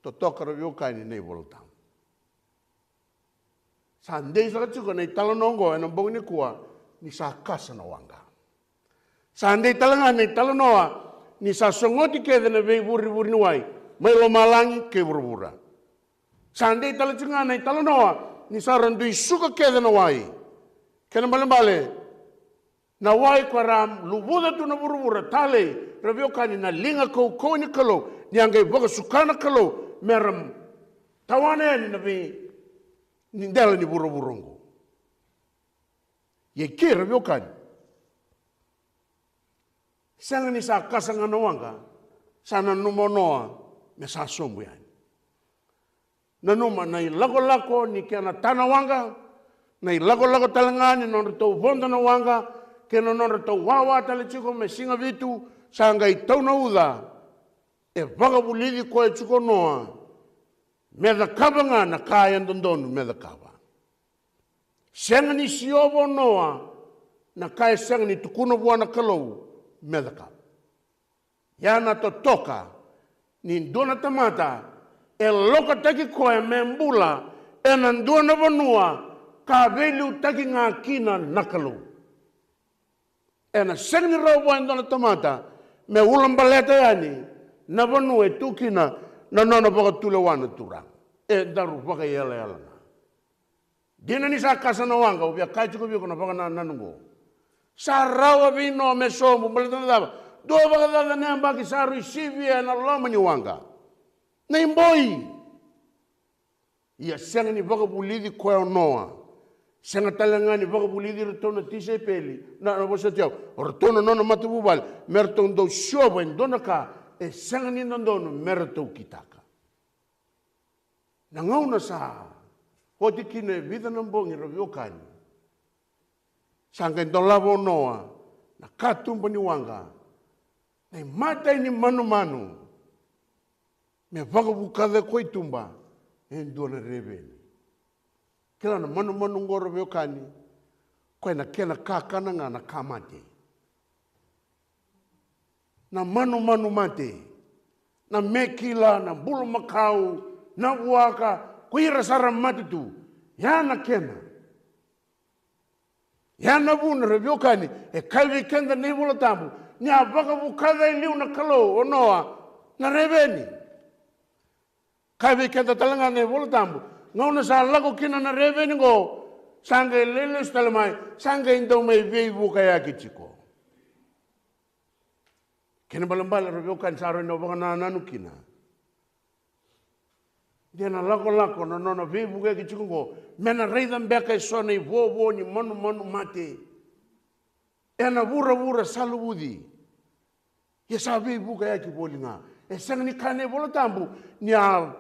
Totoka, ra veiwekani, na iVolatabu. Sa dei saka tiko na italanoa oqo ena bogi nikua, ni sa kasa na waqa. Sa dei tale ga na italanoa ni sa sogoti kece na veivurevure ni wai mai lomalagi kei vuravura. Sa dei tale tiko ga na italanoa ni sa ra dui suka kece na wai. Kena ibalebale, na wai ko ra luvuca tu na vuravura, talei, ra veiwekani, na liga kaukauwa ni Kalou, ni a qai vakasuka na Kalou me ra tawana yani na vei ni dela ni vuravura oqo. Ia, ke, ra veiwekani, sega ni sa kasa ga na waqa, sa nanuma o Noa me sa sobu yani. Nanuma na ilakolako ni kena ta na waqa, na ilakolako tale ga ni nodratou vodo na waqa, kei na nodratou wawa tale tiko me siga vitu, sa qai tau na uca. E vakavulici koya tiko o Noa me cakava ga na ka e dodonu me cakava. Sega ni siova o Noa na ka e sega ni tukuna vua na Kalou me cakava. Ia na totoka ni dua na tamata e lokataki koya me bula ena dua na vanua ka veiliutaki ga kina na Kalou. Ena sega ni rawa vua e dua na tamata me ulabaleta yani na vanua e tu kina na nona vakatulewa na Turaga. E daru vakaiyalayala ga. Dina ni sa kasa na waqa, au via kaya tiko vei iko na vakanananu oqo. Sa rawa vei Noa me sobu, baleta na cava? Dua vakacaca na yabaki sa rui sivia ena loma ni waqa. Na iboi. Ia sega ni vakavulici koya o Noa. Sega tale ga ni vakavulici iratou na tisaipeli, na, na vosoti au, o ratou na nona matavuvale, me ratou dau siova e dua na ka e sega ni dodonu me ratou kitaka. Na gauna sa oti kina e vica na bogi, ra veiwekani, sa qai dolava o Noa na katuba ni waqa, na imatai ni manumanu, me vakavukaca e koya i tuba e dua na reveni. Kila na manumanu oqo, ra veiwekani, koya na kena kakana ga na ka mate. Na manumanu mate, na mekila, na bulumakau, na vuaka, ko ira sara mate tu. Ya na kena. Ya na vuna, ra veiwekani, e kaya vei keda na iVola Tabu ni a vakavukaca e liu na Kalou o Noa na reveni. Kaya vei keda tale ga na iVola Tabu, gauna sa lako kina na reveni oqo, sa qai lai lesu tale mai, sa qai dau mai veivukayaki tiko. Kena ibalebale, ra veiwekani, sa rawa ni o vakanananu kina. De na lakolako na nona veivukayaki tiko oqo, me na raica beka eso na ivovo ni manumanu mate. Ena vuravura sa luvuci. Ia sa veivukayaki voli ga. E sega ni kaya na iVola Tabu ni a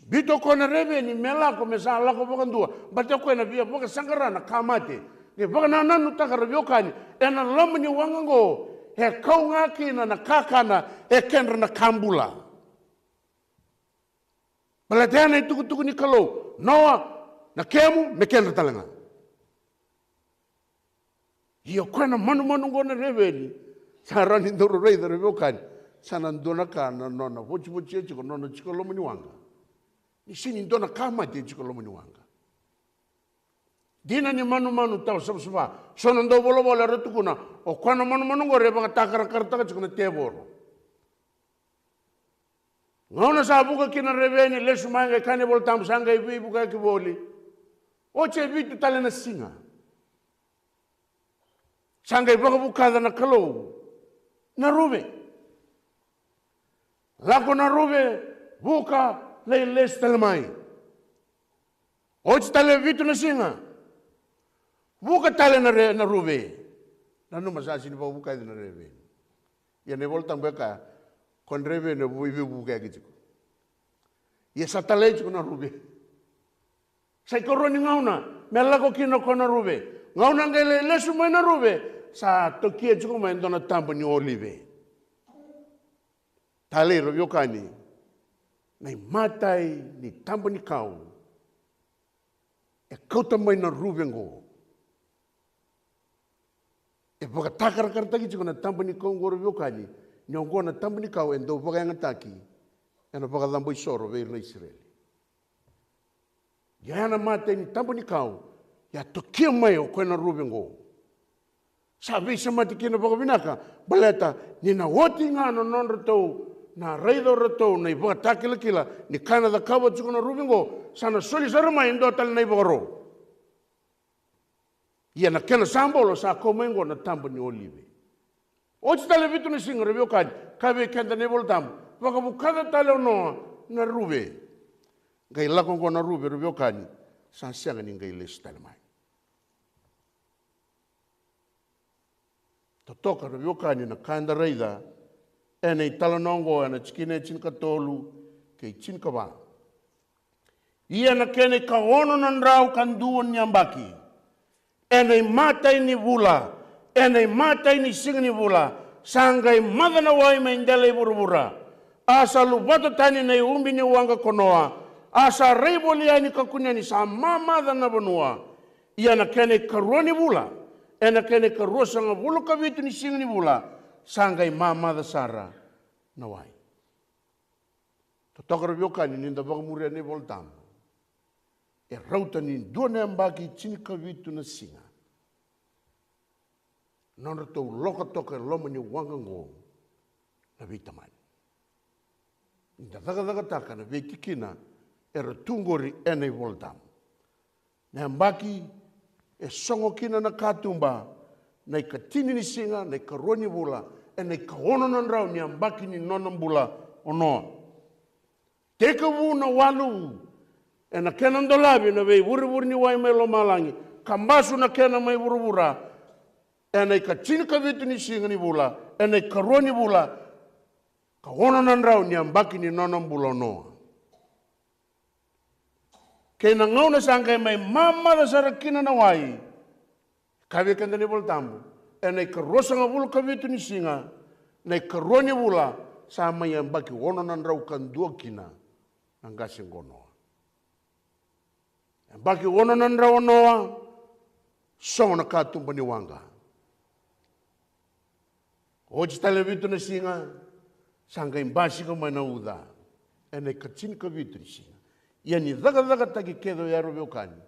biuta o koya na reveni me lako, me sa lako vakadua, baleta o koya na via vakasaqara na ka mate. Ni vakanananutaka, ra veiwekani, ena loma ni waqa oqo e kau ga kina na kakana e kedra na ka bula. Baleta ya na itukutuku ni Kalou, Noa, na kemu, me kedra tale ga. Ia o koya na manumanu oqo na reveni, sa rawa ni daru raica, ra veiwekani, sa na dua na ka na nona votivotia tiko, nona tiko loma ni waqa. Ni sega ni dua na ka mate tiko loma ni waqa. Dina ni manumanu tawa savasava, so na dauvolavola era tukuna, o koya na manumanu oqori e vakatakarakarataka tiko na tevoro. Gauna sa vuka kina na reveni, lesu mai, qai kaya na iVola Tabu, sa qai veivukayaki voli. Oti e vitu tale na siga, sa qai vakavukaca na Kalou na ruve. Lako na ruve, vuka, lai lesu tale mai. Oti tale e vitu na siga, vuka tale na re-, na ruve. Nanuma, sa sega ni vakavukaci na reveni. Ia na iVola Tabu e kaya, ko na reveni e vu-, e veivukayaki tiko. Ia sa talai tiko na ruve. Sa ikarua ni gauna me lako kina ko na ruve. Gauna qai lai lesu mai na ruve, sa tokia tiko mai e dua na taba ni olive. Talei, ra veiwekani, na imatai ni taba ni kau e kauta mai na ruve oqo. E vakatakarakarataki tiko na taba ni kau oqo, ra veiwekani, ni oqo na taba ni kau e dau vakayagataki ena vakacabo isoro vei ira na Isireli. Ia ya na imatai ni taba ni kau, ia tokia mai o koya na ruve oqo. Sa veisemati kina vakavinaka, baleta ni na oti ga na nodratou na raica o ratou na ivakatakilakila ni ka na cakava tiko na ruve oqo, sa na soli sara mai e dua tale na ivakaro. Ia na kena sabolo sa kau mai oqo na taba ni olive. Oti tale vitu na siga, ra veiwekani, kaya vei keda na iVola Tabu, vakavukaca tale o Noa na ruve. Qai lako oqo na ruve, ra veiwekani, sa sega ni qai lesu tale mai. Totoka, ra veiwekani, na ka eda raica ena italanoa oqo, ena tikina e tinikatolu kei tinikava. Ia na kena ikaono na drau ka dua ni yabaki, ena imatai ni vula, ena imatai ni siga ni vula, sa qai maca na wai mai dela i vuravura. A sa luvata tani na iubi ni waqa ko Noa, a sa rai voli yani ka kunea ni sa mamaca na vanua. Ia na kena ikarua ni vula, ena kena ikaruasagavulu ka vitu ni siga ni vula, sa qai mamaca sara na wai. Totoka, ra veiwekani, ni da vakamuria na iVola Tabu, e rauta ni dua na yabaki tinikavitu na siga nodratou loka toka e loma ni waqa oqo na veitamani. Ni da cakacakataka na veitikina era tu oqori ena iVola Tabu. Na yabaki e sogo kina na katuba, na ikatini ni siga, na ikarua ni vula, ena ikaono na drau ni yabaki ni nona bula o Noa. Tekivu na waluvu ena kena dolavi na veivurevure ni wai mai lomalagi, ka basu na kena mai vuravura, ena ikatinikavitu ni siga ni vula, ena ikarua ni vula, ka ono na drau ni yabaki ni nona bula o Noa. Kei na gauna sa qai mai mamaca sara kina na wai, ka vei keda na iVolatabu, ena ikaruasagavulu ka vitu ni siga, na ikarua ni vula, sa mai yabaki ono na drau ka dua kina na qase qo o Noa. Yabaki ono na drau o Noa, sogo na katuba ni waqa. Oti tale vitu na siga, sa qai basika mai na uca ena ikatinikavitu ni siga. Ia ni cakacakataki kece oya, ra veiwekani,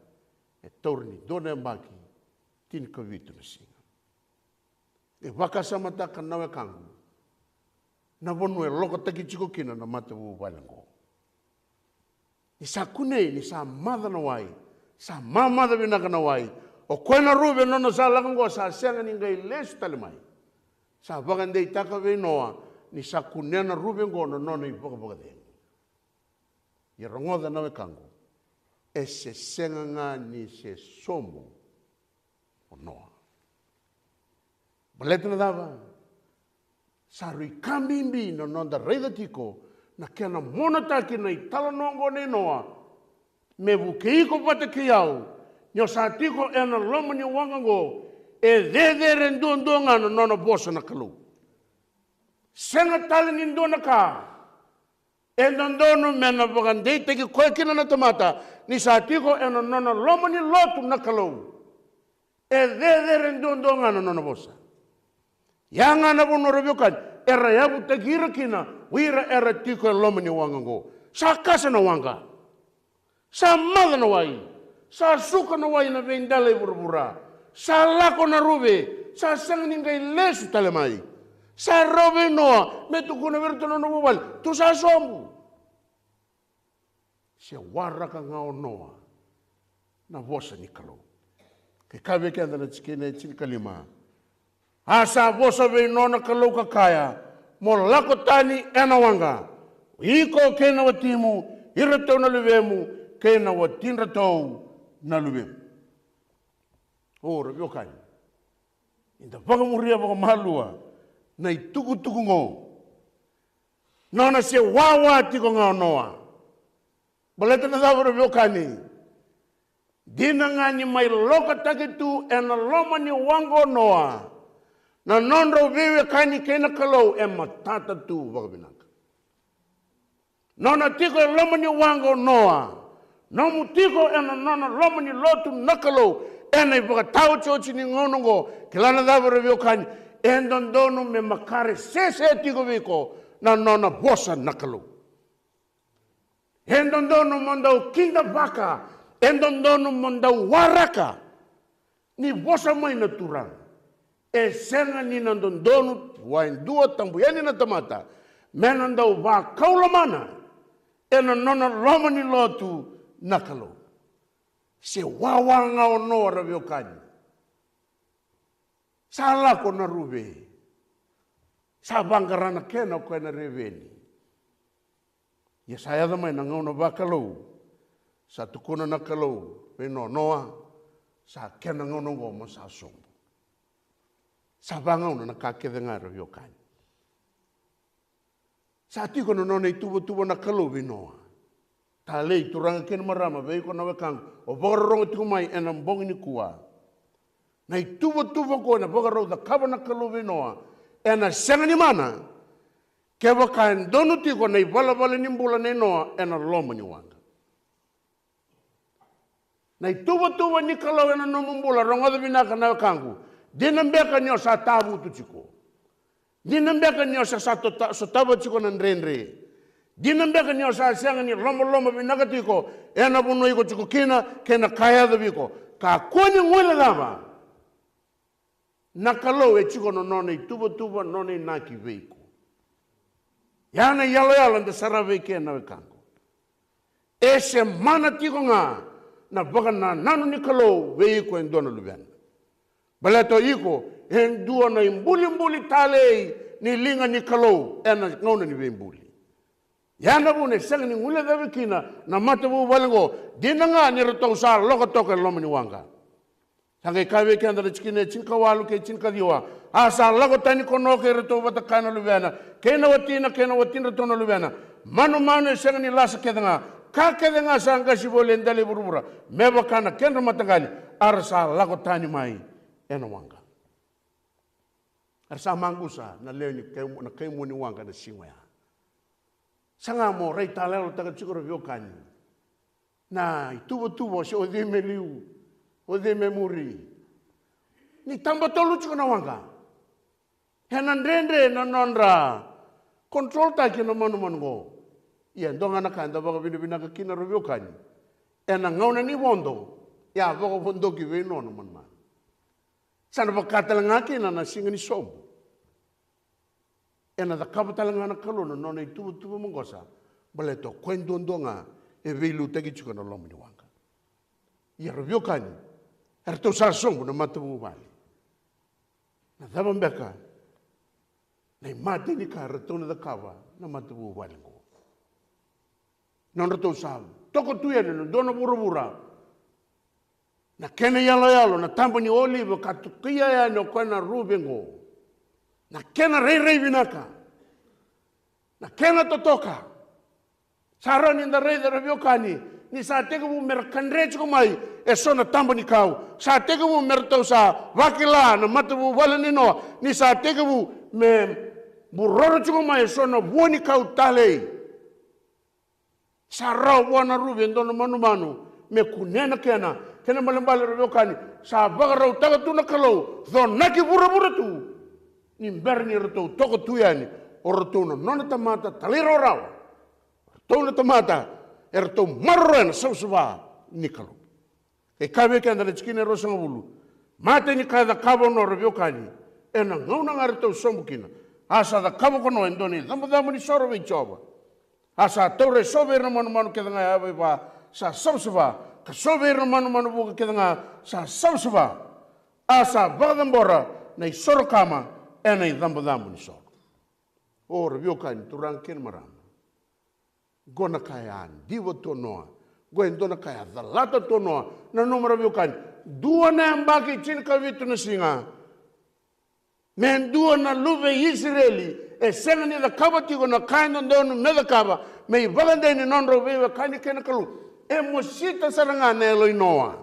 e taura ni dua na yabaki tinikavitu na siga. E vakasamataka na wekaqu na vanua e lokotaki tiko kina na matavuvale oqo. Ni sa kunei, ni sa maca na wai, sa mamaca vinaka na wai, o koya na ruve nona sa lako oqo sa sega ni qai lesu tale mai. Sa vakadeitaka vei Noa ni sa kunea na ruve oqo na nona ivakavakacegu. Ia rogoca na wekaqu, e se sega ga ni se sobu o Noa. Baleta na cava? Sa rui ka bibi na noda raica tiko na kena monataki na italanoa oqo nei Noa. Me vukei iko vata kei au, ni o sa tiko ena loma ni waqa oqo, e cecere duadua ga na nona vosa na Kalou. Sega tale ni dua na ka e dodonu me na vakadeitaki koya kina na tamata ni sa tiko ena nona loma ni lotu na Kalou. E cecere duadua ga na nona vosa. Ia ga na vanua, ra veiwekani, era yavutaki ira kina o ira era tiko e loma ni waqa oqo. Sa kasa na waqa. Sa maca na wai. Sa suka na wai na veidela i vuravura. Sa lako na ruve. Sa sega ni qai lesu tale mai. Sa rawa vei Noa me tukuna vei iratou na nona vuvale, tou sa sobu. Se waraka ga o Noa na vosa ni Kalou. Ke kaya vei keda na tikina e tinikalima, a sa vosa vei Noa na Kalou ka kaya, mo lako tani ena waqa, o iko kei na watimu, iratou na luvemu, kei na watidratou na luvemu. O, ra veiwekani, eda vakamuria vakamalua na itukutuku oqo. Nona se wawa tiko ga o Noa. Baleta na cava, ra veiwekani? Dina ga ni mai lokotaki tu ena loma ni waqa o Noa na nodrau veiwekani kei na Kalou, e matata tu vakavinaka. Nona tiko e loma ni waqa o Noa, nomu tiko ena nona loma ni lotu na Kalou ena ivakataotioti ni gauna oqo, kila na cava, ra veiwekani? E dodonu me makare sese tiko vei iko na nona vosa na Kalou. E dodonu mo dau kidavaka, e dodonu mo dau waraka ni vosa mai na Turaga. E sega ni na dodonu vua e dua, tabu yani na tamata, me na dau vakau lomana ena nona loma ni lotu na Kalou. Se wawa ga o Noa, ra veiwekani. Sa lako na ruve. Sa vaqara na kena o koya na reveni. Ia sa yaco mai na gauna vakalou. Sa tukuna na Kalou vei Noa, Noa, sa kena gauna oqo mo sa sobu. Sa vagauna na ka kece ga, ra veiwekani. Sa tiko na nona ituvatuva na Kalou vei Noa. Talei, turaga kei na marama, vei iko na wekaqu o vakarorogo tiko mai ena bogi nikua. Na ituvatuva oqo ena vakarau cakava na Kalou vei Noa, ena sega ni mana kevaka e donu tiko na ivalavala ni bula nei Noa ena loma ni waqa. Na ituvatuva ni Kalou ena nomu bula, rogoca vinaka na wekaqu. Dina beka ni o sa tavutu tiko. Dina beka ni o sa, sa tota-, sotava tiko na dredre. Dina beka ni o sa sega ni lomaloma vinaka tiko ena vanua iko tiko kina kei na ka e yaco vei iko. Kakua ni guilecava. Na Kalou e tiko na nona ituvatuva, nona inaki vei iko. Ia na iyaloyalo eda sarava eke na wekaqu. E se mana tiko ga na vakanananu ni Kalou vei iko e dua na luvena. Baleta o iko e dua na ibulibuli talei ni liga ni Kalou ena gauna ni veibuli. Ia na vuna e sega ni guilecavi kina na matavuvale oqo, dina ga ni ratou sa lako toka e loma ni waqa. Sa qai kaya vei keda na tikina e tinikawalu kei tinikaciwa: A sa lako tani ko Noa kei ratou vata kaya na luvena, kei na watina, kei na watidratou na luvena, manumanu e sega ni lasa kece ga, ka kece ga sa qasi voli e dela i vuravura, me vaka na kedra mataqali, a ra sa lako tani mai ena waqa. A ra sa maqusa na lewe ni kai, na kaimua ni waqa na siga oya. Sa ga mo raitayaloyalotaka tiko, ra veiwekani, na ituvatuva se o cei me liu, o cei me muri. Ni taba tolu tiko na waqa. Ena dredre na nodra controltaki na manumanu oqo. Ia dua ga na ka eda vakavinavinaka kina, ra veiwekani, ena gauna ni vodo, ia vakavodoki vei Noa na manumanu. Sa na vaka tale ga kina na siga ni sobu. Ena cakava tale ga na Kalou na nona ituvatuva maqosa, baleta o koya duadua ga e veiliutaki tiko ena loma ni waqa. Ia, ra veiwekani, eratou sa sobu na matavuvale. Na cava beka na imatai ni ka eratou na cakava na matavuvale oqo? Nodratou sa toko tu yani ena dua na vuravura, na kena iyaloyalo na taba ni olive ka tukia yani o koya na ruve oqo, na kena rairai vinaka, na kena totoka. Sa rawa ni da raica, ra veiwekani, ni sa tekivu me ra kadre tiko mai e so na taba ni kau. Sa tekivu me ratou sa vakila na matavuvale nei Noa ni sa tekivu me buroro tiko mai e so na vua ni kau talei. Sa rawa vua na ruve e dua na manumanu me kunea na kena. Kena ibalebale, ra veiwekani, sa vakarautaka tu na Kalou, conaki vuravura tu, ni bera ni ratou toko tu yani o ratou na nona tamata talairawarawa, o ratou na tamata eratou maroroya na savasava ni Kalou. E kaya vei keda na tikina e ruasagavulu: Matai ni ka e cakava o Noa, ra veiwekani, ena gauna ga eratou sobu kina, a sa cakava ko Noa e dua na icabocabo ni soro vei Jiova. A sa taura e so vei ira na manumanu kece ga e yavai va sa savasava, ka so vei ira na manumanu vuka kece ga sa savasava. A sa vakacabora na isoro kama ena icabocabo ni soro. O, ra veiwekani, turaga kei na marama, oqo na ka e a diva tu o Noa. Oqo e dua na ka e a calata tu o Noa. Nanuma, ra veiwekani, dua na yabaki tinikavitu na siga, me dua na luve i Isireli e sega ni cakava tiko na ka e dodonu me cakava me ivakadei ni nodrau veiwekani kei na Kalou. E mosita sara ga na yalo i Noa.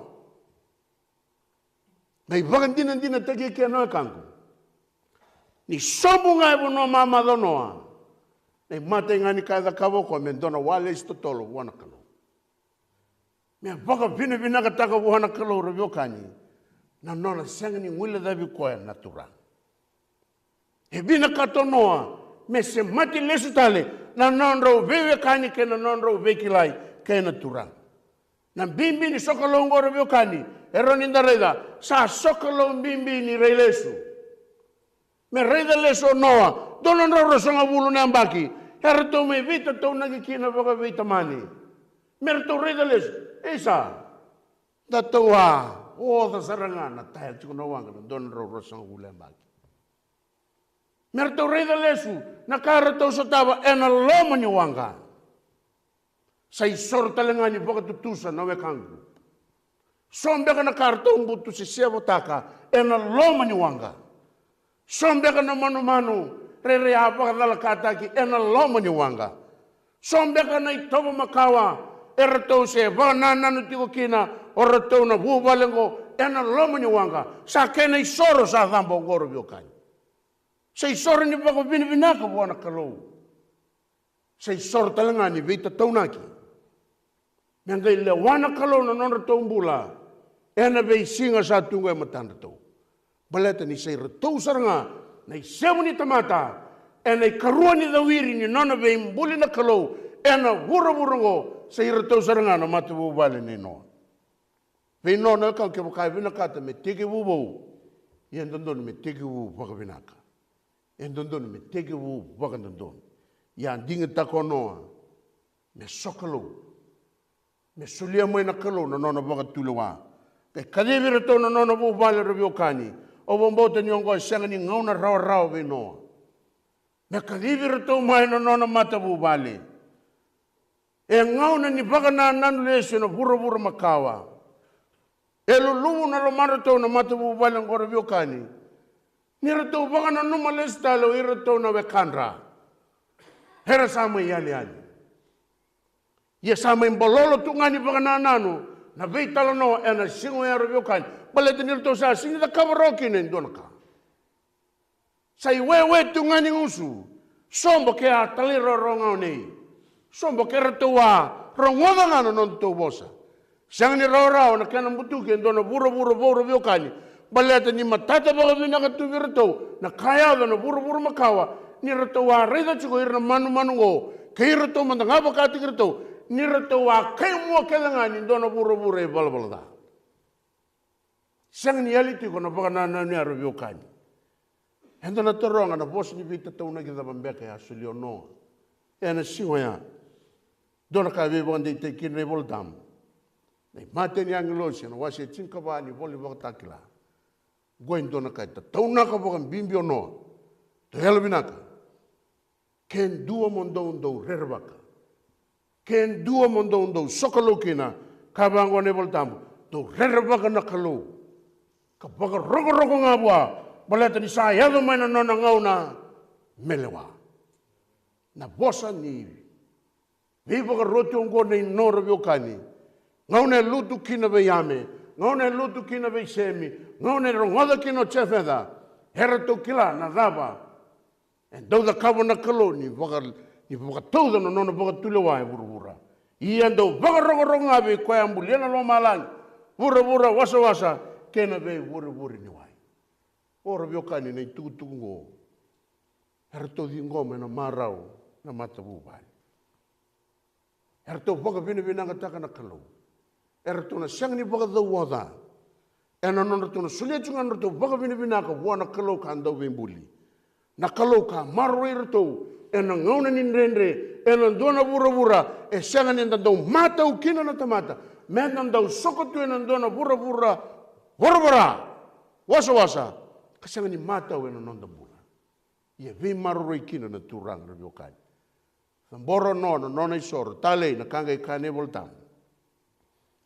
Na ivakadinadinataki kina, na wekaqu, ni sobu ga e vanua mamaca o Noa, na imatai ga ni ka e cakava o koya me dua na walesi totolo vua na Kalou. Me vakavinavinakataka vua na Kalou, ra veiwekani, na nona sega ni guilecavi koya na Turaga. E vinakata o Noa me semati lesu tale na nodrau veiwekani kei na nodrau veikilai kei na Turaga. Na bibi ni sokalou oqo, ra veiwekani, e rawa ni da raica, sa sokalou bibi ni rai lesu. Me raica lesu o Noa, dua na drau ruasagavulu na yabaki, eratou mai veitataunaki kina vakaveitamani. Me ratou raica lesu, isa, datou a oca sara ga na taya tiko na waqa na dua na drau ruasagavulu na yabaki. Me ratou raica lesu na ka ratou sotava ena loma ni waqa. Sa isoro tale ga ni vakatutusa, na wekaqu. So beka na ka ratou butusesevotaka ena loma ni waqa. So beka na manumanu rairai a vakacalakataki ena loma ni waqa. So beka na itovo makawa eratou se vakanananu tiko kina o ratou na vuvale oqo ena loma ni waqa. Sa kena isoro sa caba oqo, ra veiwekani. Sa isoro ni vakavinavinaka vua na Kalou. Sa isoro tale ga ni veitataunaki. Me qai lewa na Kalou na nodratou bula ena veisiga sa tu oqo e matadratou. Baleta ni sa iratou sara ga na isevu ni tamata ena ikarua ni cawiri ni nona veibuli na Kalou ena vuravura oqo, sa iratou sara ga na matavuvale nei Noa. Vei Noa, na wekaqu, kevaka e vinakata me tekivu vou, ia e dodonu me tekivu vakavinaka. E dodonu me tekivu vakadodonu. Ia a digitaka o Noa me sokalou, me solia mai na Kalou na nona vakatulewa. Qai kacivi iratou na nona vuvale, ra veiwekani, Au vakabauta ni oqo e sega ni gauna rawarawa vei Noa me kacivi iratou mai na nona matavuvale. E gauna ni vakanananu lesu ena vuravura makawa. E luluvu na lomadratou na matavuvale oqo, ra veiwekani, ni ratou vakananuma lesu tale o iratou na wekadra. Era sa mai yaliyali. Ia sa mai balolo tu ga ni vakanananu na veitalanoa ena siga oya, ra veiwekani, baleta ni ratou sa sega ni cakava rawa kina e dua na ka. Sa iwewe tu ga ni gusu. Sobo ke a talairawarawa ga o Nei. Sobo ke ratou a rogoca ga na nodatou vosa. Sega ni rawarawa na kena butuki e dua na vuravura vou, ra veiwekani, baleta ni matata vakavinaka tu vei iratou na ka e yaco ena vuravura makawa, ni ratou a raica tiko o ira na manumanu oqo, kei iratou mada ga vakataki iratou, ni ratou a kaimua kece ga ni dua na vuravura ivalavala ca. Sega ni yali tiko na vakanananu ya, ra veiwekani. Eda na taroga na vosa ni veitataunaki cava beka e a solia o Noa ena siga oya. Dua na ka e veivakadeitaki kina na iVola Tabu, na iMatai ni Agilosi, ena wase e tinikava ni ivola ni Vakatakila. Oqo e dua na ka e tataunaka vakabibi o Noa. Tou yalovinaka. Ke dua mo dou dou rerevaka, ke dua mo dou dou sokalou kina, ka vaqo na iVola Tabu, dou rerevaka na Kalou, ka vakarokoroko ga vua, baleta ni sa yaco mai na nona gauna me lewa. Na vosa ni veivakaroti oqo nei Noa, ra veiwekani, gauna e lutu kina vei Yame, gauna e lutu kina vei Semi, gauna e rogoca kina o Jefeta, eratou kila na cava e dau cakava na Kalou ni vaka, ni vakatauca na nona vakatulewa e vuravura. Ia dau vakarokoroko ga vei koya a bulia na lomalagi, vuravura, wasawasa, kei na veivurevure ni wai. O, ra veiwekani, na itukutuku oqo eratou ciqoma ena marau na matavuvale. Eratou vakavinavinakataka na Kalou. Eratou na sega ni vakacau oca ena nodratou na solia tu ga na nodratou vakavinavinaka vua na Kalou ka dau veibuli. Na Kalou ka maroroi iratou ena gauna ni dredre ena dua na vuravura e sega ni da dau matau kina na tamata, me da dau soko tu ena dua na vuravura voravora, wasawasa, ka sega ni matau ena noda bula. Ia veimaroroi kina na Turaga, ra veiwekani. Cabora o Noa na nona isoro, talei na ka qai kaya na iVola Tabu.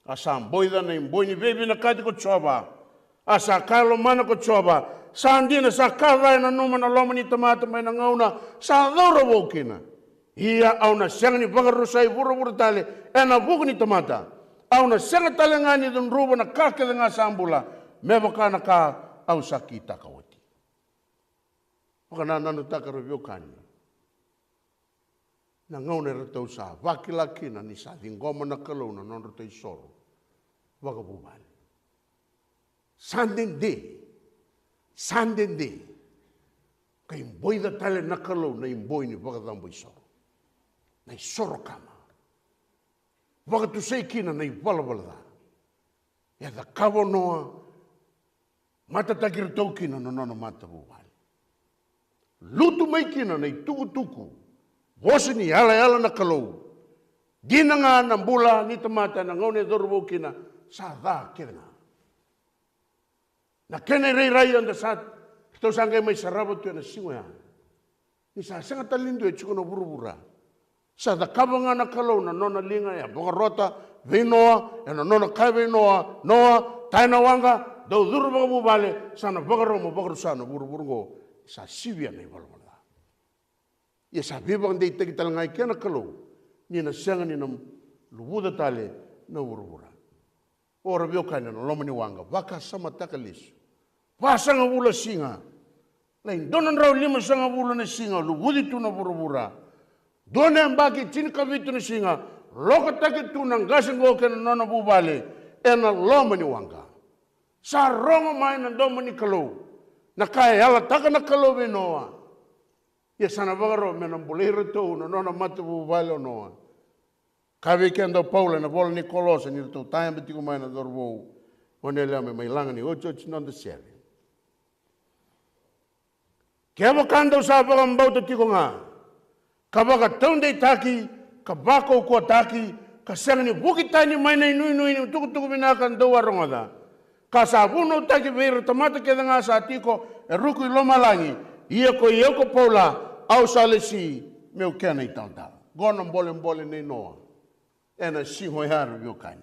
A sa boica na iboi ni veivinakati ko Jiova. A sa kaya e lomana ko Jiova, sa dina, sa ka ca e nanuma na loma ni tamata mai na gauna sa cauravou kina. Ia au na sega ni vakarusai vuravura tale ena vuku ni tamata. Au na sega tale ga ni cudruva na ka kece ga sa bula, me vaka na ka au sa kitaka oti. Vakanananutaka, ra veiwekani, na gauna eratou sa vakila kina ni sa ciqoma na Kalou na nodratou isoro vakavuvale. Sa dede, sa dede. Qai boica tale na Kalou na iboi ni vakacabo isoro, na isoro kama. Vakatusai kina na ivalavala ca. E cakava o Noa, matataki iratou kina na nona matavuvale. Lutu mai kina na itukutuku, vosa ni yalayala na Kalou. Dina ga na bula ni tamata ena gauna e cauravou kina sa ca kece ga. Na kena irairai eda sa, ratou sa qai mai sarava tu ena siga oya. Ni sa sega tale ni dua e tiko na vuravura. Sa cakava ga na Kalou na nona liga, e a vakarota vei Noa, ena nona kaya vei Noa, Noa, taya na waqa, dau curu vakavuvale, sa na vakarau mo vakarusa na vuravura oqo. Sa sivia na ivalavala ca. Ia sa veivakadeitaki tale ga e kea na Kalou ni na sega ni na luvuca tale na vuravura. O, ra veiwekani, na loma ni waqa, vakasamataka lesu. Vasagavulu na siga. Lai dua na drau limasagavulu na siga luvuci tu na vuravura. Dua na yabaki tinikavitu na siga lokataki tu na qase qo kei na nona vuvale ena loma ni waqa. Sa rogo mai na domo ni Kalou na ka e yalataka na Kalou vei Noa. Ia sa na vakarau me na bulai iratou na nona matavuvale o Noa. Ka vei keda o Paula ena vola ni Kolosa ni ratou tayaba tiko mai na cauravou, gone yalewa, me mai laga ni otioti ni noda sere. Kevaka dou sa vakabauta tiko ga, ka vakataudeitaki, ka vakaukauwataki, ka sega ni vuki tani mai na inuinui ni tukutuku vinaka dou a rogoca, Ka sa vunautaki vei ira tamata kece ga sa tiko e ruku i lomalagi. Ia ko i au ko Paula, au sa lesi meu kena italatala. Qo na bolebole nei Noa ena siga oya, ra veiwekani.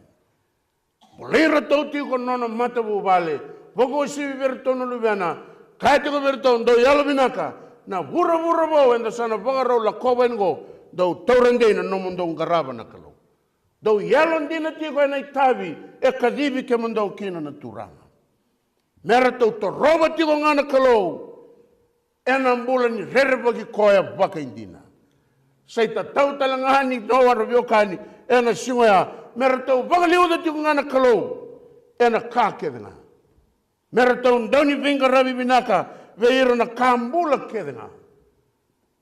Bolei iratou tiko na nona matavuvale, vakauasivi vei iratou na luvena, kaya tiko vei iratou, dou yalovinaka, na vuravura vou eda sa na vakarau lakova yani qo, dou taura dei na nomudou qarava na Kalou. Dou yalodina tiko ena itavi e kacivi kemudou kina na Turaga. Me ratou torova tiko ga na Kalou ena bula ni rerevaki koya vakaidina. Sa itatau tale ga ni Noa, ra veiwekani, ena siga oya, me ratou vakaliuca tiko ga na Kalou ena ka kece ga. Me ratou dau ni veiqaravi vinaka vei ira na ka bula kece ga.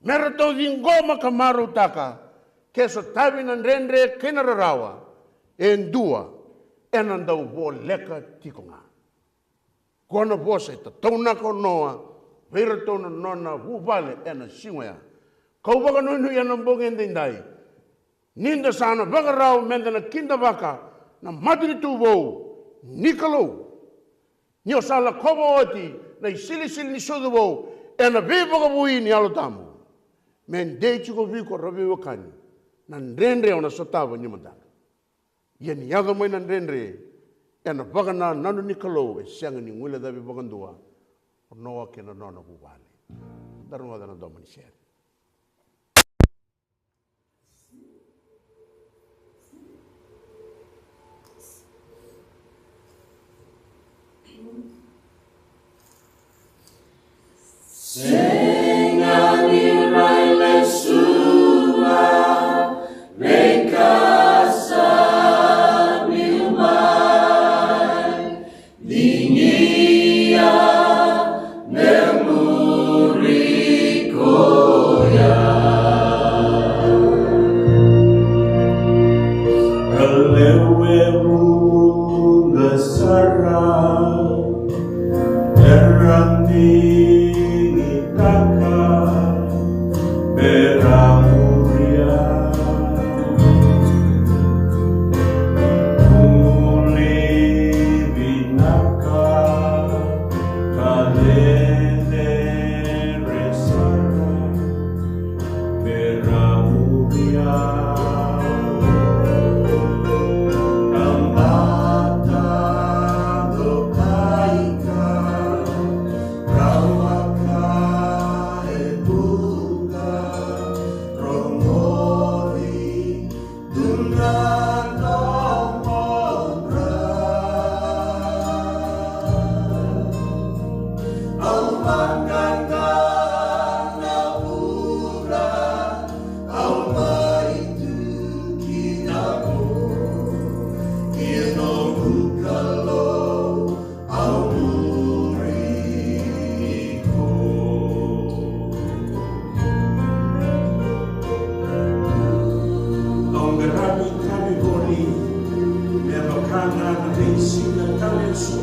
Me ratou ciqoma ka marautaka, ke sotavi na dredre kei na rarawa, e dua ena dau voleka tiko ga. Qo na vosa e tataunaka o Noa vei iratou na nona vuvale ena siga oya. Kau vakanuinui ena bogi edaidai, ni da sa na vakarau me da na kidavaka na matanitu vou ni Kalou. Ni o sa lakova oti na isilisili ni sucu vou ena veivakavoui ni Yalo Tabu, me dei tiko vei iko, ra veiwekani, na dredre o na sotava ni mataka. Ia ni yaco mai na dredre, ena vakanananu ni Kalou e sega ni guilecavi vakadua o Noa kei na nona vuvale. Da rogoca na domo ni sere. Sega ni rai lesuva, veika sa biu mai. Digia me muri koya. A lewe vuqa sara era digitaka. Bera muria, uli vinaka, ka cecere sara. Bera muria, na mata dokaika, rawaka e vuqa, rogoci tu na domo dra. Au vaqaqa na vura, au mai tu ki na vo, ki na noqu Kalou. Au muri iko. Au qaravi kavi voli me vaka ga na veisiga tale eso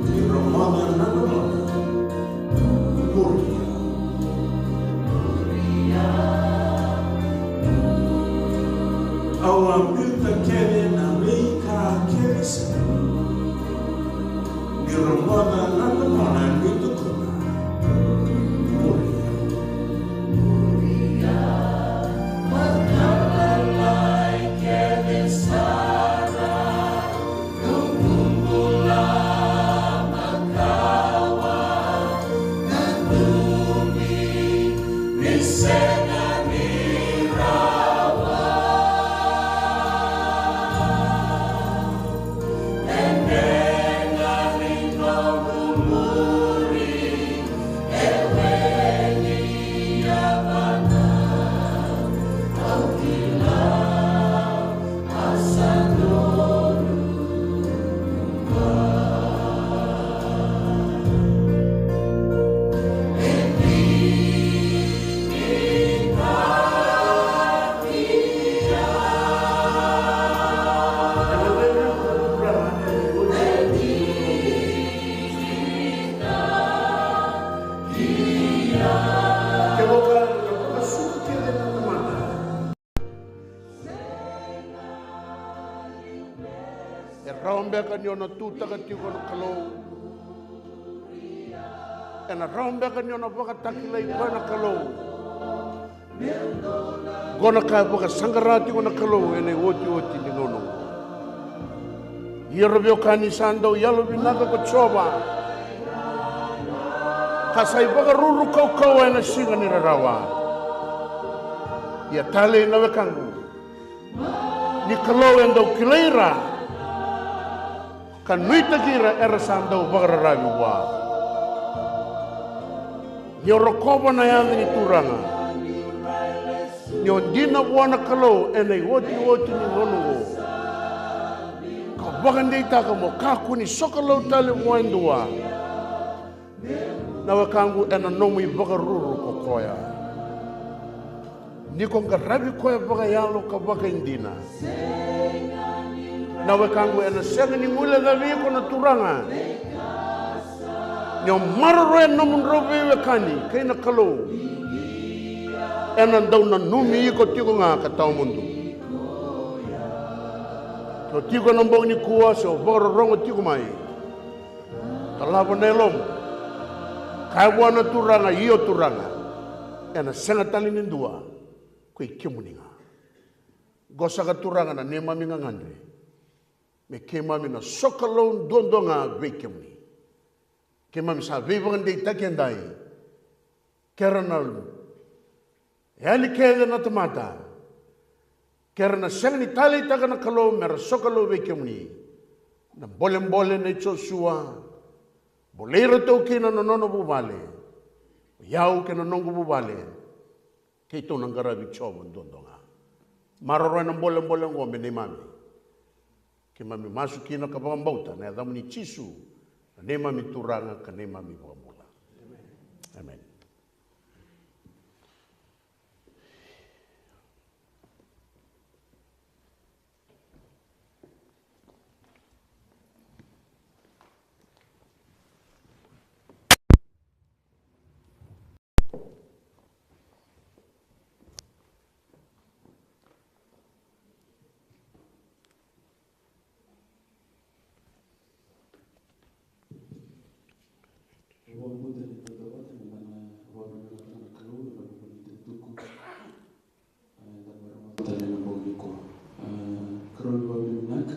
ni rogoca na loloma. Muria. Au a biuta kece na veika kece sara. Ni rogoca na loloma ni tukuna. Muria. Muria. Marama lai kece sara. Rawa beka ni o na tutaka tiko na Kalou? Ena rawa beka ni o na vakatakilai koya na Kalou? Qo na ka e vakasaqara tiko na Kalou ena iotioti ni gauna oqo. Ia ra veiwekani, sa dau yalovinaka ko Jiova, ka sa ivakaruru kaukauwa ena siga ni rarawa. Ia talei na wekaqu, ni Kalou e dau kilai ira ka nuitaki ira era sa dau vakararavi vua. Ni o rokova na yaca ni Turaga, ni o dina vua na Kalou ena iotioti ni gauna oqo, ka vakadeitaka mo kakua ni sokalou tale vua e dua, na wekaqu, ena nomu ivakaruru ko koya. Ni ko qaravi koya vakayalo ka vakaidina, na wekaqu, ena sega ni guilecavi iko na Turaga. Ni o maroroya na nomudrau veiwekani kei na Kalou, ena dau nanumi iko tiko ga ka tawamudu. Ke o tiko ena bogi nikua se o vakarorogo tiko mai, dolava na yalomu. Kaya vua na Turaga, io Turaga, ena sega tale ni dua, ko i kemuni ga. Qo saka Turaga na neimami gagadre, me keimami na sokalou duadua ga vei kemuni. Keimami sa veivakadeitaki edai, ke ra na yali kece na tamata, ke ra na sega ni taleitaka na Kalou me ra sokalou vei kemuni. Na bolebole nei Josua, bolei iratou kina na nona vuvale. O i au kei na noqu vuvale, keitou na qaravi Jiova duadua ga. Maroroya na bolebole oqo me neimami. Keimami masu kina ka vakabauta ena yacamuni Jisu, na neimami Turaga ka neimami iVakabula. Emeni. Au vakabauta ni da dau vata me da na vakavinavinaka na Kalou ena vuku ni itukutuku, a, eda marama tale ena bogi nikua. A, Kalou ni vakavinavinaka.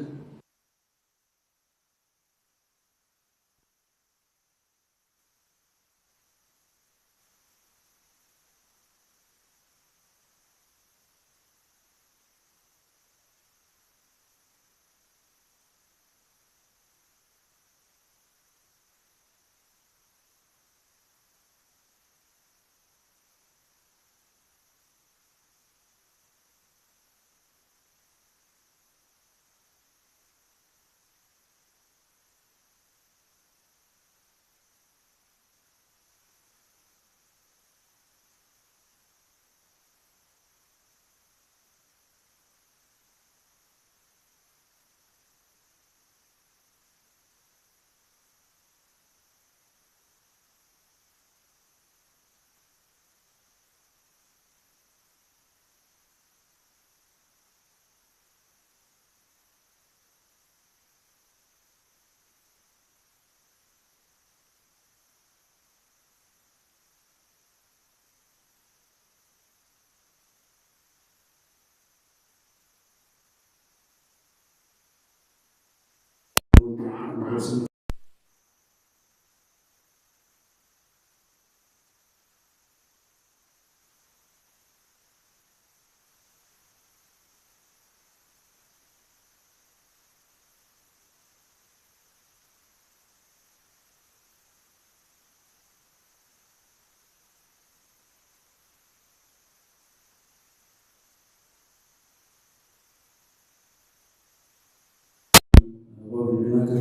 Vakavinavinaka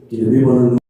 ki na veivanua.